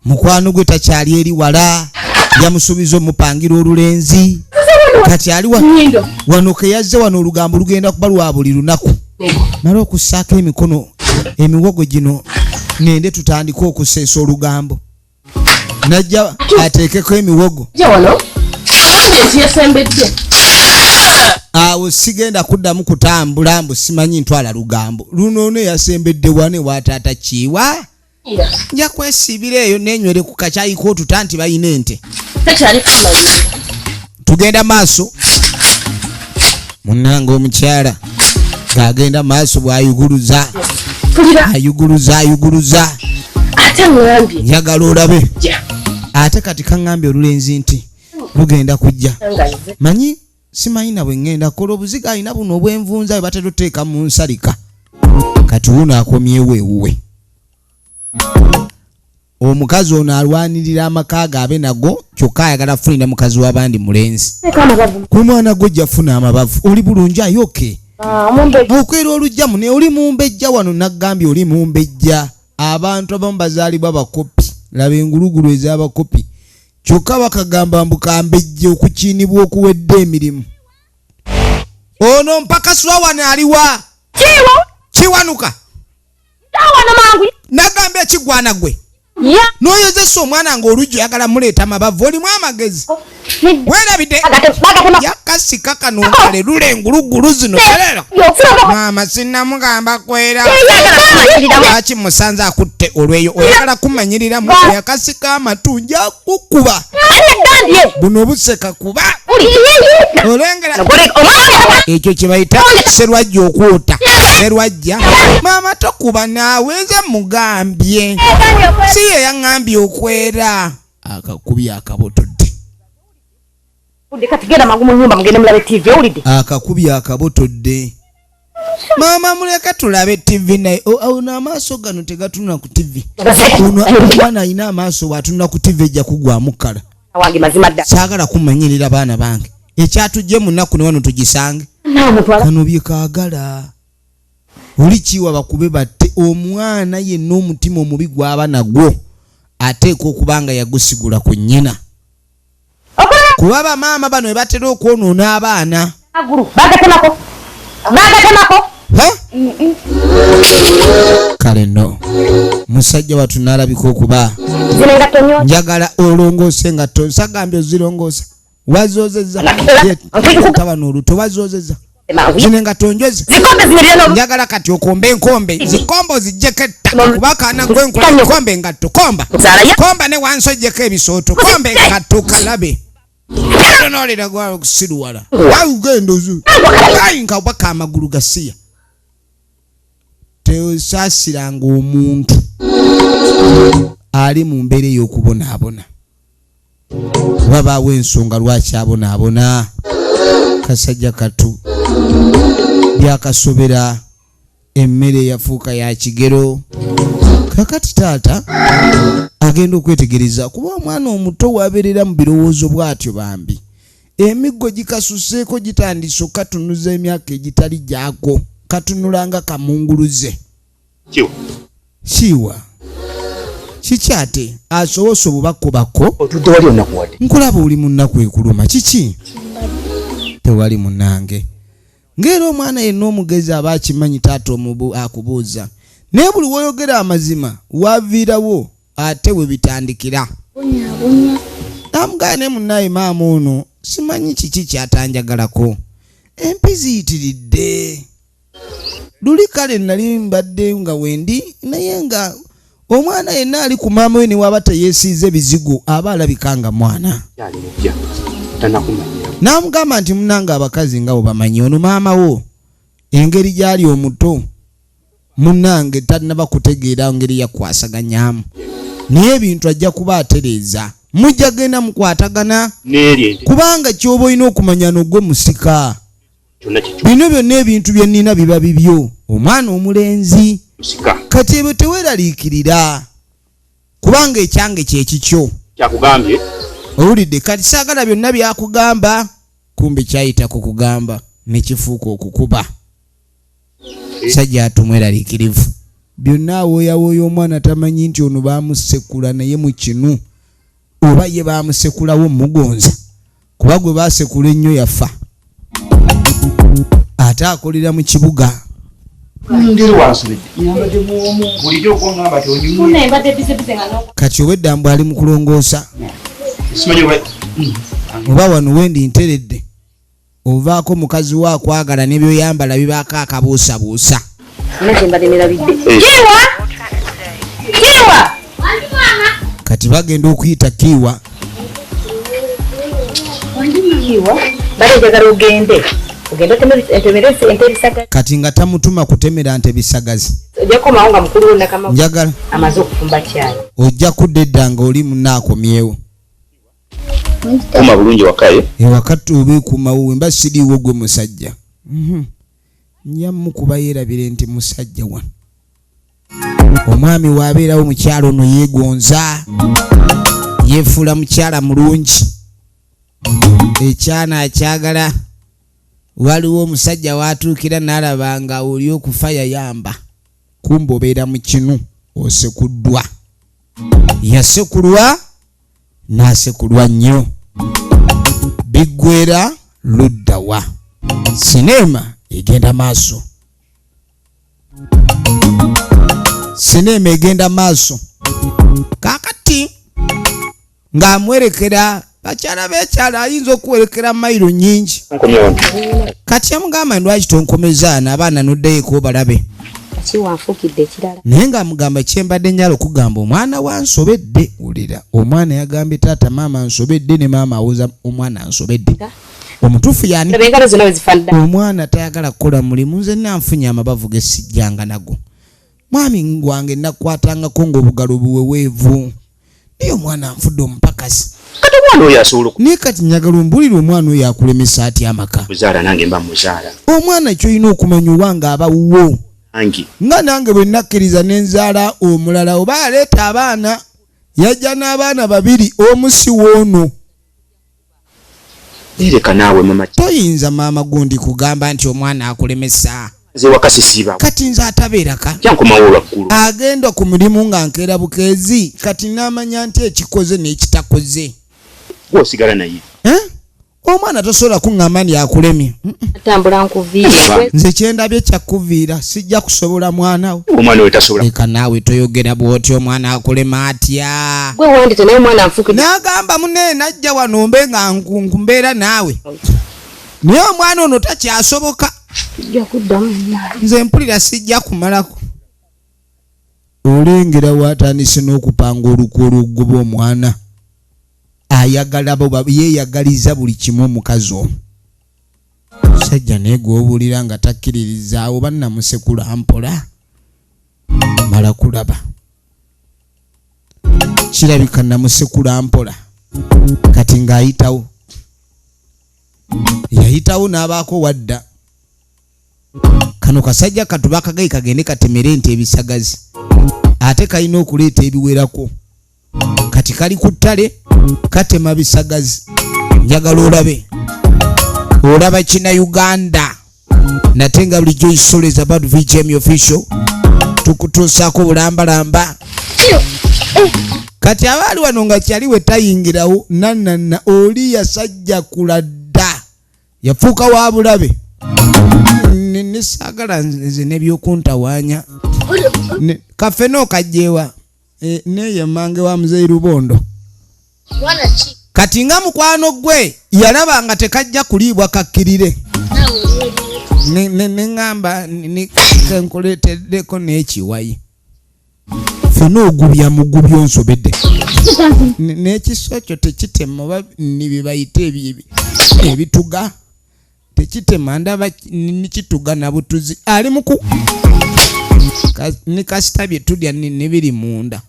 mukwano gwe takyali eri wala, yamusuubiza omupangira olulenzi. Kati ali Nyindo. wano ke yazze wano, olugambo lugenda kuba lwa buli lunaku. Mala okussaako emikono emiwogo gino, ngende tutandike okuseesa olugambo. Najja ateekeko emiwogo. Ja wano. Nti yasembedde. Awo sigenda kuddamu kutambula mbu simanyi ntwala lugambo luno. Ono yasembedde wane wa taata Kiwa, nja kwesiibira eyo nenywere ku kakyayi kootuta nti balina ente. Tekyali kumanyi. Tugenda maaso, munnange. Omukyala ng'agenda maaso bw'ayuguluza, ayuguluza, ayuguluza. Ate ŋŋambye Njagala olabe. Ja. Ate kati kaŋŋambye olulenzi nti lugenda kujja. Nga nze Manyi simanyi na bwe ŋŋenda kola obuziga. Alina buno obwenvunza bwe batera oteeka mu nsalika. Kati wuno akomyewo ewuwe. Omukazi ono alwanirira amaka ge abe nago, kyokka ayagala kufunira mukazi w'abandi mulenzi. Ku mwana gwe ojja funa amabavu. Oli bulungi ayoke okwera olujja mune oli mumbejja wano. Naggambye oli mumbejja. Abantu abamu bazaalibwa bakopi. Laba engulugulu ez'abakopi, kyokka bakagamba mbu kambejja okukiinibwa okuwedde emirimu. Ono mpakaswa wano aliwa? Kiwanuka. Wano mangu. Nagambye ekigwana gwe Ya. n'oyozesa omwana ng'olujja oyagala muleeta amabavu. Olimu amagezi, weerabidde. Bagatema. Yakasika kano kale lula engulugulu zino terera. Maama sinnamugamba kwera. Lwaki musanze akutte olweyo? Oyagala kumanyiriramu? Yakasika amatu, nja kukuba. Buno buseka kuba olengera ekyo kye bayita serwajja okwota serwajja. Maama tokuba naawe, nze mugambye, si ye yaŋŋambye okwera. Akakubi akabotodde. Kati genda mangu mu nyumba, mugende mulabe TV, owulidde? Akakubi akabotodde. Maama muleke tulabe TV, naye ono amaaso gano tegatunula ku TV. Ono omwana alina amaaso, bw'atunula ku TV ejja kugwamu kkala. Wange, mazima dda. Saagala kumanyirira baana bange. Ekyatujje mu nnaku ne wano tugisange. Kano bye kaagala oli kiwa bakube batte omwana yenna. Omutima omubi gw'aba nagwo ateekwa okuba nga yagusigula ku nnyina, kuba bamaama bano be batera okwonoona abaana. Bagatemako, bagatemako. Ha? Kale nno musajja wattu n'alabika okuba Zino engatto nyo. Njagala olongoose engatto. Nsagambye ozirongoosa, wazoozezza tabano oluto, wazoozezza zino engatto njoze. Zikombe zino byona. Njagala kati okombe enkombe, zikombe oziggyeko ettaka, kuba kaana gwe nkola. Komba engatto, komba. Komba ne wansi oggyeko ebisooto, komba engatto kalabe tonoolera gwa okusiruwala genda ozu ayinka obaka amagulu gasiya. Teosaasiranga omuntu ali mu mbeera ey'okubonaabona, wabaawo ensonga lwaki abonaabona. Kasajja katu byakasobera, emmere yafuuka ya kigero. Kakati taata agenda okwetegereza kuba omwana omuto wabeerera mu birowoozo bw'atyo, bambi emiggo gikasuseeko, gitandise okukatunuza emyaka egitali gyako, katunula nga kamunguluze. Kiwa. Kiwa kiki ate asobose obubakobako? Otudde wali onakuwadde. Nkulaba oli mu nnaku ekuluma, kiki? Tewali munnange. Ng'era omwana yenna omugezi aba akimanyi taata omubu akubuuza, naye buli woyogera amazima waviirawo ate we bitandikira. Namugaa ne munnaye maama ono simanyi kiki kyatanjagalako, empi ziyitiridde luli. Kale nali mbadde nga wendi, naye nga omwana yenna ali ku maama we newaba teyeesiize bizigo aba alabika nga mwana. Kyali mupya, tanakumanyira. N'amugamba nti munange abakazi nga bwe bamanyi, ono maama wo engeri gy'ali omuto munange tannaba kutegeera ngeri yakwasaganyamu, naye ebintu ajja kuba atereeza, mujja genda mukwatagana. N'eri ente. Kubanga kyoba olina okumanya nogwe musika. Kyonna kikyo. Bino byonna ebintu bye nnina biba bibyo, omwana omulenzi. Musika. Kati ebyo teweeraliikirira, kubanga ekyange kyekikyo. Kyakugambye. Owulidde? Kati saagala byonna byakugamba, kumbe kyayita ku kugamba nekifuuka okukuba. Sajja atumweraliikirivu byonna awooyawooya omwana, tamanyi nti ono bamusekula naye mu kinu oba ye bamusekulawo mugonza, kuba gwe basekula ennyo yafa, ate akolera mu kibuga. Ngeri wansobedde, nyambadde bwomu bulijjo okwoŋŋamba ti onyumye. Munne mbadde bize nga no. Kati owedda ali mu kulongoosa. Simanyi oba Oba wano wendi nteredde. Ovaako mukazi wo akwagala ne byoyambala bibaako akabuusabuusa. Kati bagenda okuyita Kiwa. Kati nga tamutuma kutemera nte bisagazi. Njagala ojja kudda edda nga oli munaakomyewo. Kuma bulungi wakaye. Ewaka tubiikumawo wemba siriiwo gwe musajja. Nja mukuba yeerabire nti musajja wano. Omwami waabeerawo mukyalo ono yeegonza. Yeefuula mukyala mulungi. Ekyana akyagala. Waliwo omusajja waatuukira n'alaba nga oli okufa yayamba. Kumbe obeera mu kinu osekuddwa. Yasekulwa n'asekulwa nnyo. Biggwera luddawa. Sinema egenda maaso. Sinema egenda maaso. Kaakati ng'amwerekera bakyala b'ekyalo ayinza okuwerekera mayiro nnyingi. Kati yamugamba lwaki tonkomezaana abaana n'oddayo obalabe. Naye ng'amugamba kyembadde njala okugamba omwana wansobedde. Wulira omwana yagambye taata maama nsobedde ne maama awoza omwana nsobedde. Omutuufu yani omwana tayagala kukola mulimu nze nanfunye amabavu ge sijjanga nago. Mwami wange nakwatangako ng'obugalo buweweevu. Naye omwana nfudde omupakasi. Kati omwana oyo asobola naye kati njagala ombulire omwana oyo akulemesa atya amaka. Muzaala nange mba muzaala. Omwana ky'olina okumanya owange aba wuwo. Nga nange bwe nakkiriza ne nzaala omulala oba aleeta abaana yajja n'abaana babiri omu si w'ono. Leka naawe mama. Toyinza maama gundi kugamba nti omwana akulemesa. Nze waka sisiiba. Kati nze atabeeraka. Kyankomawo olwaggulo. Agenda ku mulimu nga nkeera bukeezi kati n'amanya nti ekikoze n'ekitakoze. Gwe osigala naye. Omwana tosobola kuŋŋamba nti akulemye. Atambula nkuviira. Nze kyendabye kyakuviira sijja kusobola mwana wo. Omwana oyo tasobola. Leka naawe toyogera bw'otyo omwana akulema atya. Gwe wandite naye omwana nfukidde. N'agamba munne najja wano mbe nga nkumbeera naawe. Naye omwana ono takyasoboka. Nze mpulira sijja kumalako. Olengera watandise n'okupanga olukwe olw'okugoba omwana. Ayagala bo yeeyagaliza buli kimu omukazi ono. Musajja naye gw'obuulira nga takkiririzaawo bannamusekula mpola. Mala kulaba. Kirabika namusekula mpola. Kati ng'ayitawo. Yayitawo n'abaako wadda. Kano kasajja katuba akagayi kagende katemere nti ebisagazi. Ate kalina okuleeta ebiwerako. Kati kali ku ttale katema bisagazi. Njagala olabe. Olaba kina Uganda. Nate nga bulijjo isoleza about VGM official. Tukutuusaako bulambalamba. Kati abaali wano nga kyali we tayingirawo nannanna oli yasajja kuladda. Yafuuka wa bulabe. Nesaagala nze n'ebyokuntawaanya. Kafe n'okajjeewa. Neye mange wa Muzeeyi Lubondo. Kati nga mukwano gwe yalaba nga tekajja kuliibwa kakkirire. Ne ŋŋamba nkoleteddeko n'ekiwayi. Ffenna ogubya mugubya onsobedde. N'ekiso kyo tekitema oba ni bye bayita ebituga. Tekitema ndaba nikituga na butuzi. Ali muku ne kasita bye tulya ne biri munda.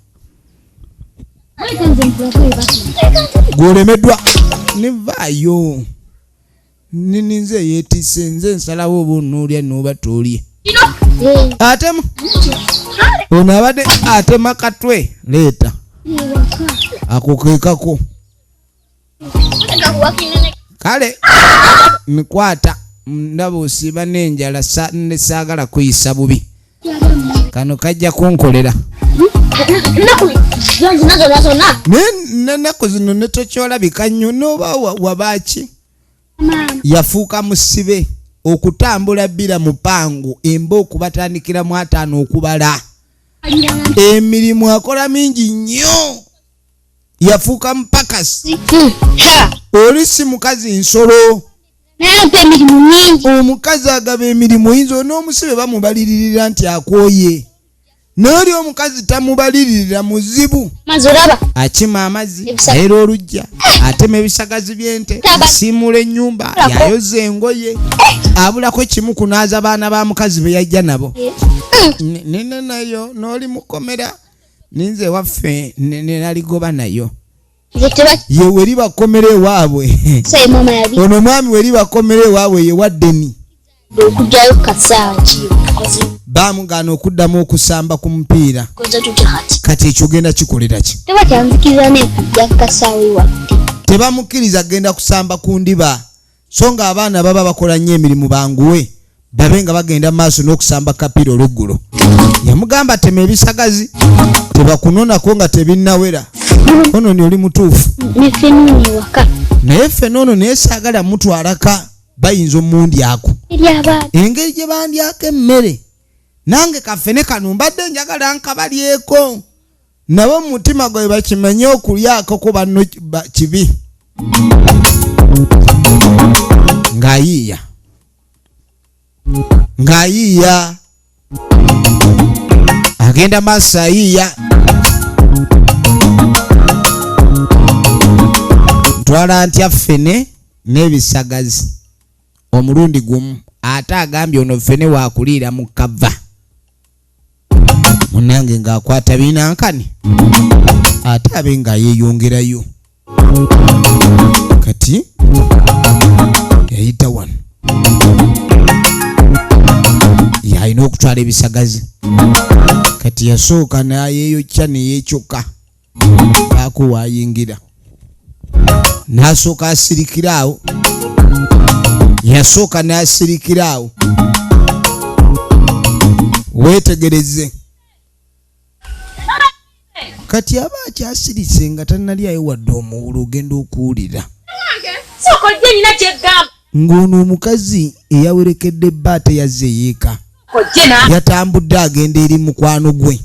Gw'olemeddwa ne vaayo. Nninze yeetisse nze nsalawo oba onoolya n'oba toolye. Atema. Ono abadde atema katwe leeta. Ako ke kako. Kale mikwata ndaba osiiba n'enjala ne saagala kuyisa bubi. Kano kajja kunkolera. N'ennaku zino ne tokyolabika nnyo n'oba wabaaki. Yafuuka musibe okutambula bbira mupango emba okubatandikira mu 5 okubala. Emirimu akola mingi nnyo. Yafuuka mupakasi. Oli si mukazi nsolo. Naye mpa emirimu mingi. Omukazi agaba emirimu, oyinza on'omusibe bamubaliririra nti akooye, naye oli omukazi tamubaliririra muzibu. Mazzi olaba. Akima amazzi, ayera olujja, atema ebisagazi by'ente, asiimuula ennyumba, yayoza engoye, abulako kimu kunaaza baana ba mukazi be yajja nabo. Nina nayo n'oli mukomera ninze ewaffe nenaligoba nayo. Ye weri bakomera ewaabwe, ono omwami weri bakomera ewaabwe ye waddeni. Bamugaana okuddamu okusamba ku mupiira. Kati ekyo ogenda kikolera ki? Tebamukkiriza kugenda kusamba ku ndiba, so nga abaana baba bakola nnyo emirimu banguwe babe nga bagenda maaso n'okusamba kapiira olweggulo. Yamugamba tema ebisagazi tebakunonako nga tebinnawera. Ono ni oli mutuufu naye ffena ono naye saagala mutwalaka, bayinza omundyako engeri gye bandyako emmere. Nange kaffene kano mbadde njagala nkabalyeko nabo mu mutima gwe bakimanye okulyako ku banno kibi. Ng'ayiiya ng'ayiiya agenda maaso ayiiya, ntwala ntya ffene n'ebisagazi omulundi gumu, ate agambye ono ffene wakuliira mu kava. Munnange ng'akwata binankani ate abe nga yeeyongerayo. Kati yayita wano yalina okutwala ebisagazi. Kati yasooka n'ayeeyokya ne yeekyuka baako waayingira n'asooka asirikira awo, yasooka n'asirikira awo. Weetegereze kati aba akyasirise nga tannalyayo wadde omuwulo, ogenda okuwulira ng'ono omukazi eyawerekedde bba ate yazze yeeka, yatambudde agenda eri mukwano gwe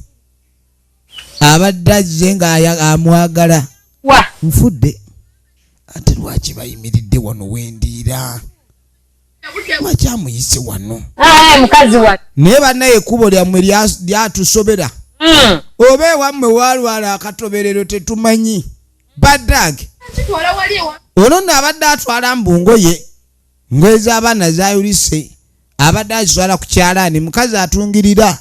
abadde azze nga amwagala. Nfudde ate lwaki bayimiridde wano wendiira, lwaki amuyise wano? Naye bannaye ekkubo lyammwe lyatusobera. Oba ewammwe waalwala akatoberero tetumanyi. Baddange ono nno abadde atwala mbu ngoye ngoye z'abaana zayulise, abadde azitwala ku kyalaani. Mukazi atungirira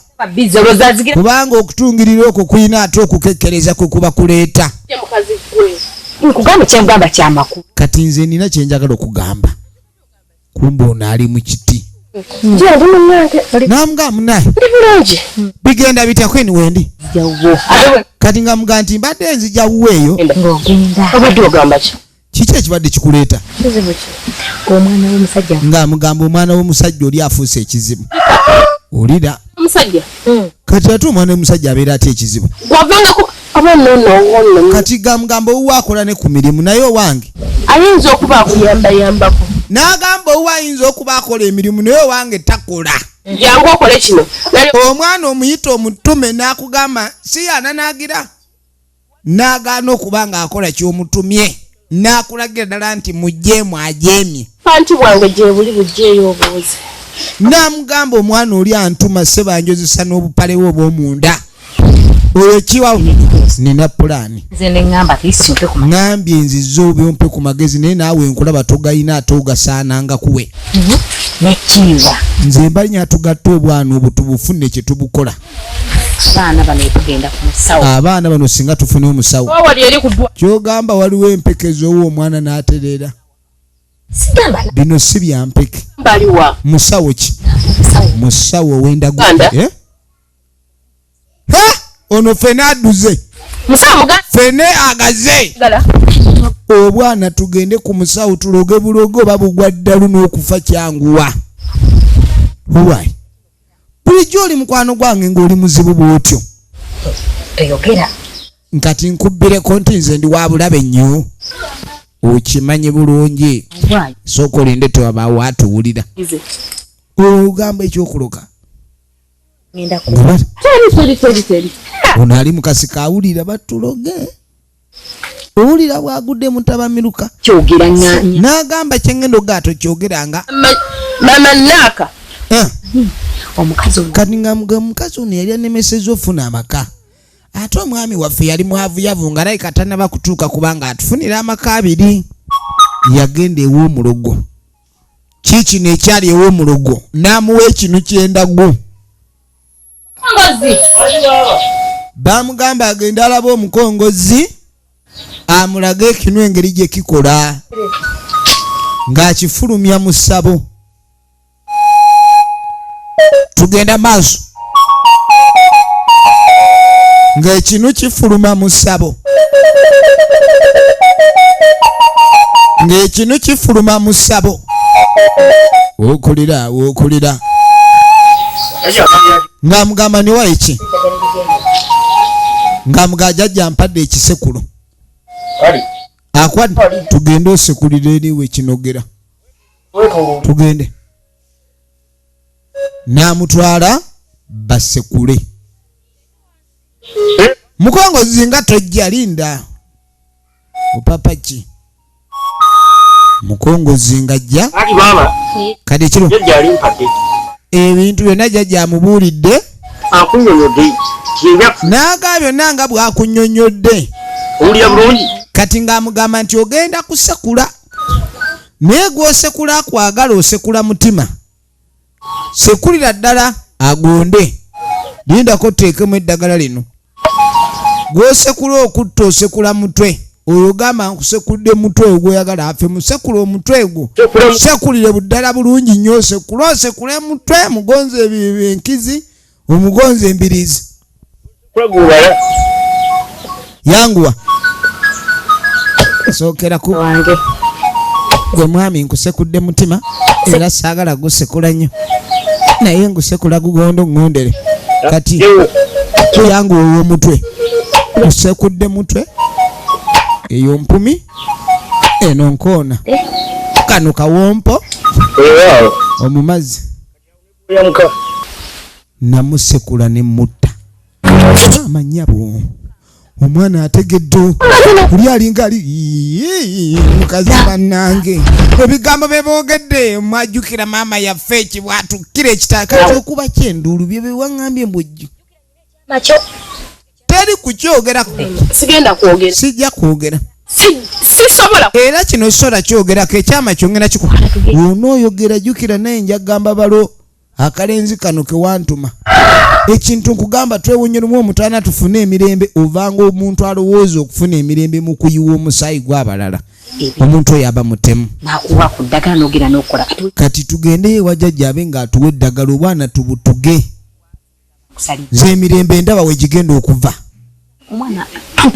kubanga okutungirira okwo kulina ate okukekkereza kwe kuba kuleeta. Kati nze nina kye njagala okugamba, kumbe ono ali mu kiti. Namugamba munaye bigenda bitya kweni wendi? Kati nga muga nti mbadde nzija wuwe eyo. Kiki ekibadde kikuleeta? Nga mugamba omwana w'omusajja oli afuuse ekizibu. Olira. Kati ate omwana w'omusajja abeera atya ekizibu? Kati gamugamba owuwe akola ne ku mirimu naye owange ayinza okuba akuyambayambako. N'agamba owuwe ayinza okuba akola emirimu naye owange takola. Jangu okole kino. Omwana omuyita omutume n'akugamba si yananaagira n'agaana okuba ng'akola ky'omutumye, n'akulagira ddala nti mujjeemu ajeemye. Panti bwange gyebuli bujjeeyo obuuze. N'amugamba omwana oli antuma ssebanjozesa n'obupale bwe obw'omunda. Oyo kiwa nina pulaani. Ŋŋambye nzize obyompe ku magezi naye naawe nkulaba togayina ate ogasaananga kuwe. Nze mbalinya tugatte obwana obwo tubufune kye tubukola. Abaana bano singa tufune omusawo. Ky'ogamba waliwo empeke z'owa omwana n'atereera. Bino si bya mpeke. Musawo ki? Musawo ow'endagu. Ono ffene adduze. Ffene agaze. Obwana tugende ku musawo tuloge buloge oba bugwa ddalu n'okufa kyanguwa. Why? Bulijjo oli mukwano gwange ng'oli muzibu bw'otyo. Toyogera. Nkati nkubbireko nti nze ndi wa bulabe nnyo. Okimanyi bulungi. Sooka olinde tewabaawo atuwulira. Ogamba ekyokuloka. Ono ali mu kasiko awulira batuloge. Owulira bwagudde mutabamiruka. Kyogera nganya. N'agamba kyengendo gaato kyogeranga. Mama Naka. Omukazi ono. Kati nga omukazi ono yali anemesezza ofuna amaka. Ate omwami waffe yali mwavuyavu nga alabika tannaba kutuuka kubanga atufunira amaka abiri. Yagenda ew'omulogo. Kiikino ekyali ew'omulogo n'amuwa ekinu ky'endagu. Baamugamba agende alabe omukongozzi amulage ekinu engeri gye kikola ng'akifulumya mu ssabo. Tugenda maaso ng'ekinu kifuluma mu ssabo, ng'ekinu kifuluma mu ssabo. Wookulira wookulira ng'amugamba niwa eki, ng'amugamba jjajja mpadde ekisekulo akwadde tugende osekulire eriwe kinogera tugende. N'amutwala basekule. Mukongozi nga tojja linda opapa ki. Mukongozi nga ajja kati kiro ebintu byonna jjajja amubuulidde n'agamba byonna nga bw'akunnyonnyodde. Kati ng'amugamba nti ogenda kusekula naye gw'osekula akwagala osekula mutima. Sekulira ddala agonde. Lindako teekemu eddagala lino. Gw'osekula okutta osekula mutwe. Oyo gamba nkusekudde mutwe ogw'oyagala afe, musekule omutwe gwo. Sekulire buddala bulungi nnyo, osekule osekule mutwe, mugonze enkizi, omugonze embiriizi. Yanguwa. Sookera ku wange. Gwe mwami nkusekudde mutima era saagala gusekula nnyo. Naye ngusekula gugondo ngondere. Kati yanguwa ow'omutwe. Nkusekudde mutwe. Eyo mpumi. Eno nkoona. Kano kawompo. Omumazi. Namusekula ne mutta. Amanyabo. Omwana ategedde kuli alinga ali mukazi bannange. Ebigambo bye boogedde mwajjukira maama yaffe ekibwatukira ekitaka okuba ky'enduulu bye bewaŋŋambye mbujju. Teri kukyogerako. Sigenda kwogera. Sijja kwogera. Sisobola. Era kino sola kyogerako ekyama kyongera kikuba. Onooyogera jjukira naye nja kugamba balo akalenzi kano ke wantuma. Ekintu nkugamba twewunyirimu omutaana tufune emirembe ovanga omuntu alowooza okufuna emirembe mu kuyiwa omusaayi gw'abalala. Omuntu oyo aba mutemu. Nakuwa ku ddagala n'ogera n'okola. Kati tugende ewa jjajja abe ng'atuwa eddagala obwana tubutuge. Nze emirembe ndaba we gigenda okuva.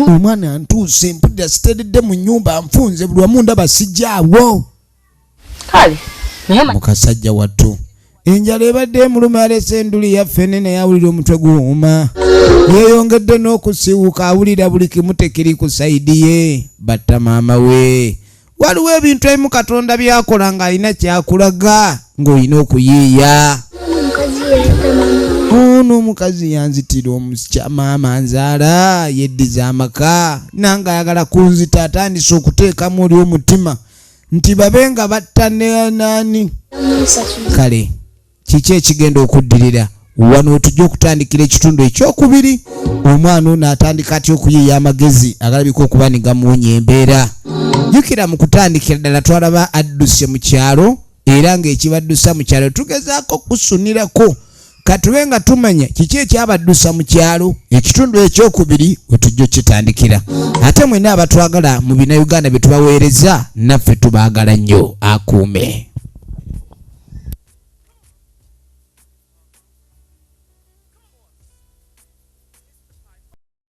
Omwana ntuuse mpulira siteredde mu nnyumba nfunze buli wamu ndaba sijjaawo. Kale, Mukasajja wattu. Enjala ebadde emuluma alese enduli yaffe nene yawulira omutwe guwuuma. Yeeyongedde n'okusiiwuuka awulira buli kimu tekiri ku sayidi ye. Batta maama we. Waliwo ebintu ebimu Katonda by'akola ng'alina ky'akulaga ng'olina okuyiiya. Ono omukazi yanzitira omusya maama nzaala yeddiza amaka nange ayagala kunzita atandise okuteekamu oli omutima nti babe nga batta ne nani. Kale kiki ekigenda okuddirira wano tujja okutandikira ekitundu ekyokubiri. Omwana ono atandika atya okuyiiya amagezi agalabika okuba ne gamuwonya embeera. Jjukira mu kutandikira ddala twalaba adduse mu kyalo era ng'ekibaddusa mu kyalo tugezaako kusunirako katube nga tumanya kiki ekyabaddusa mu kyalo. Ekitundu ekyokubiri we tujja okukitandikira. Ate mwenna abatwagala mu Bannayuganda bye tubaweereza naffe tubaagala nnyo. Akuume.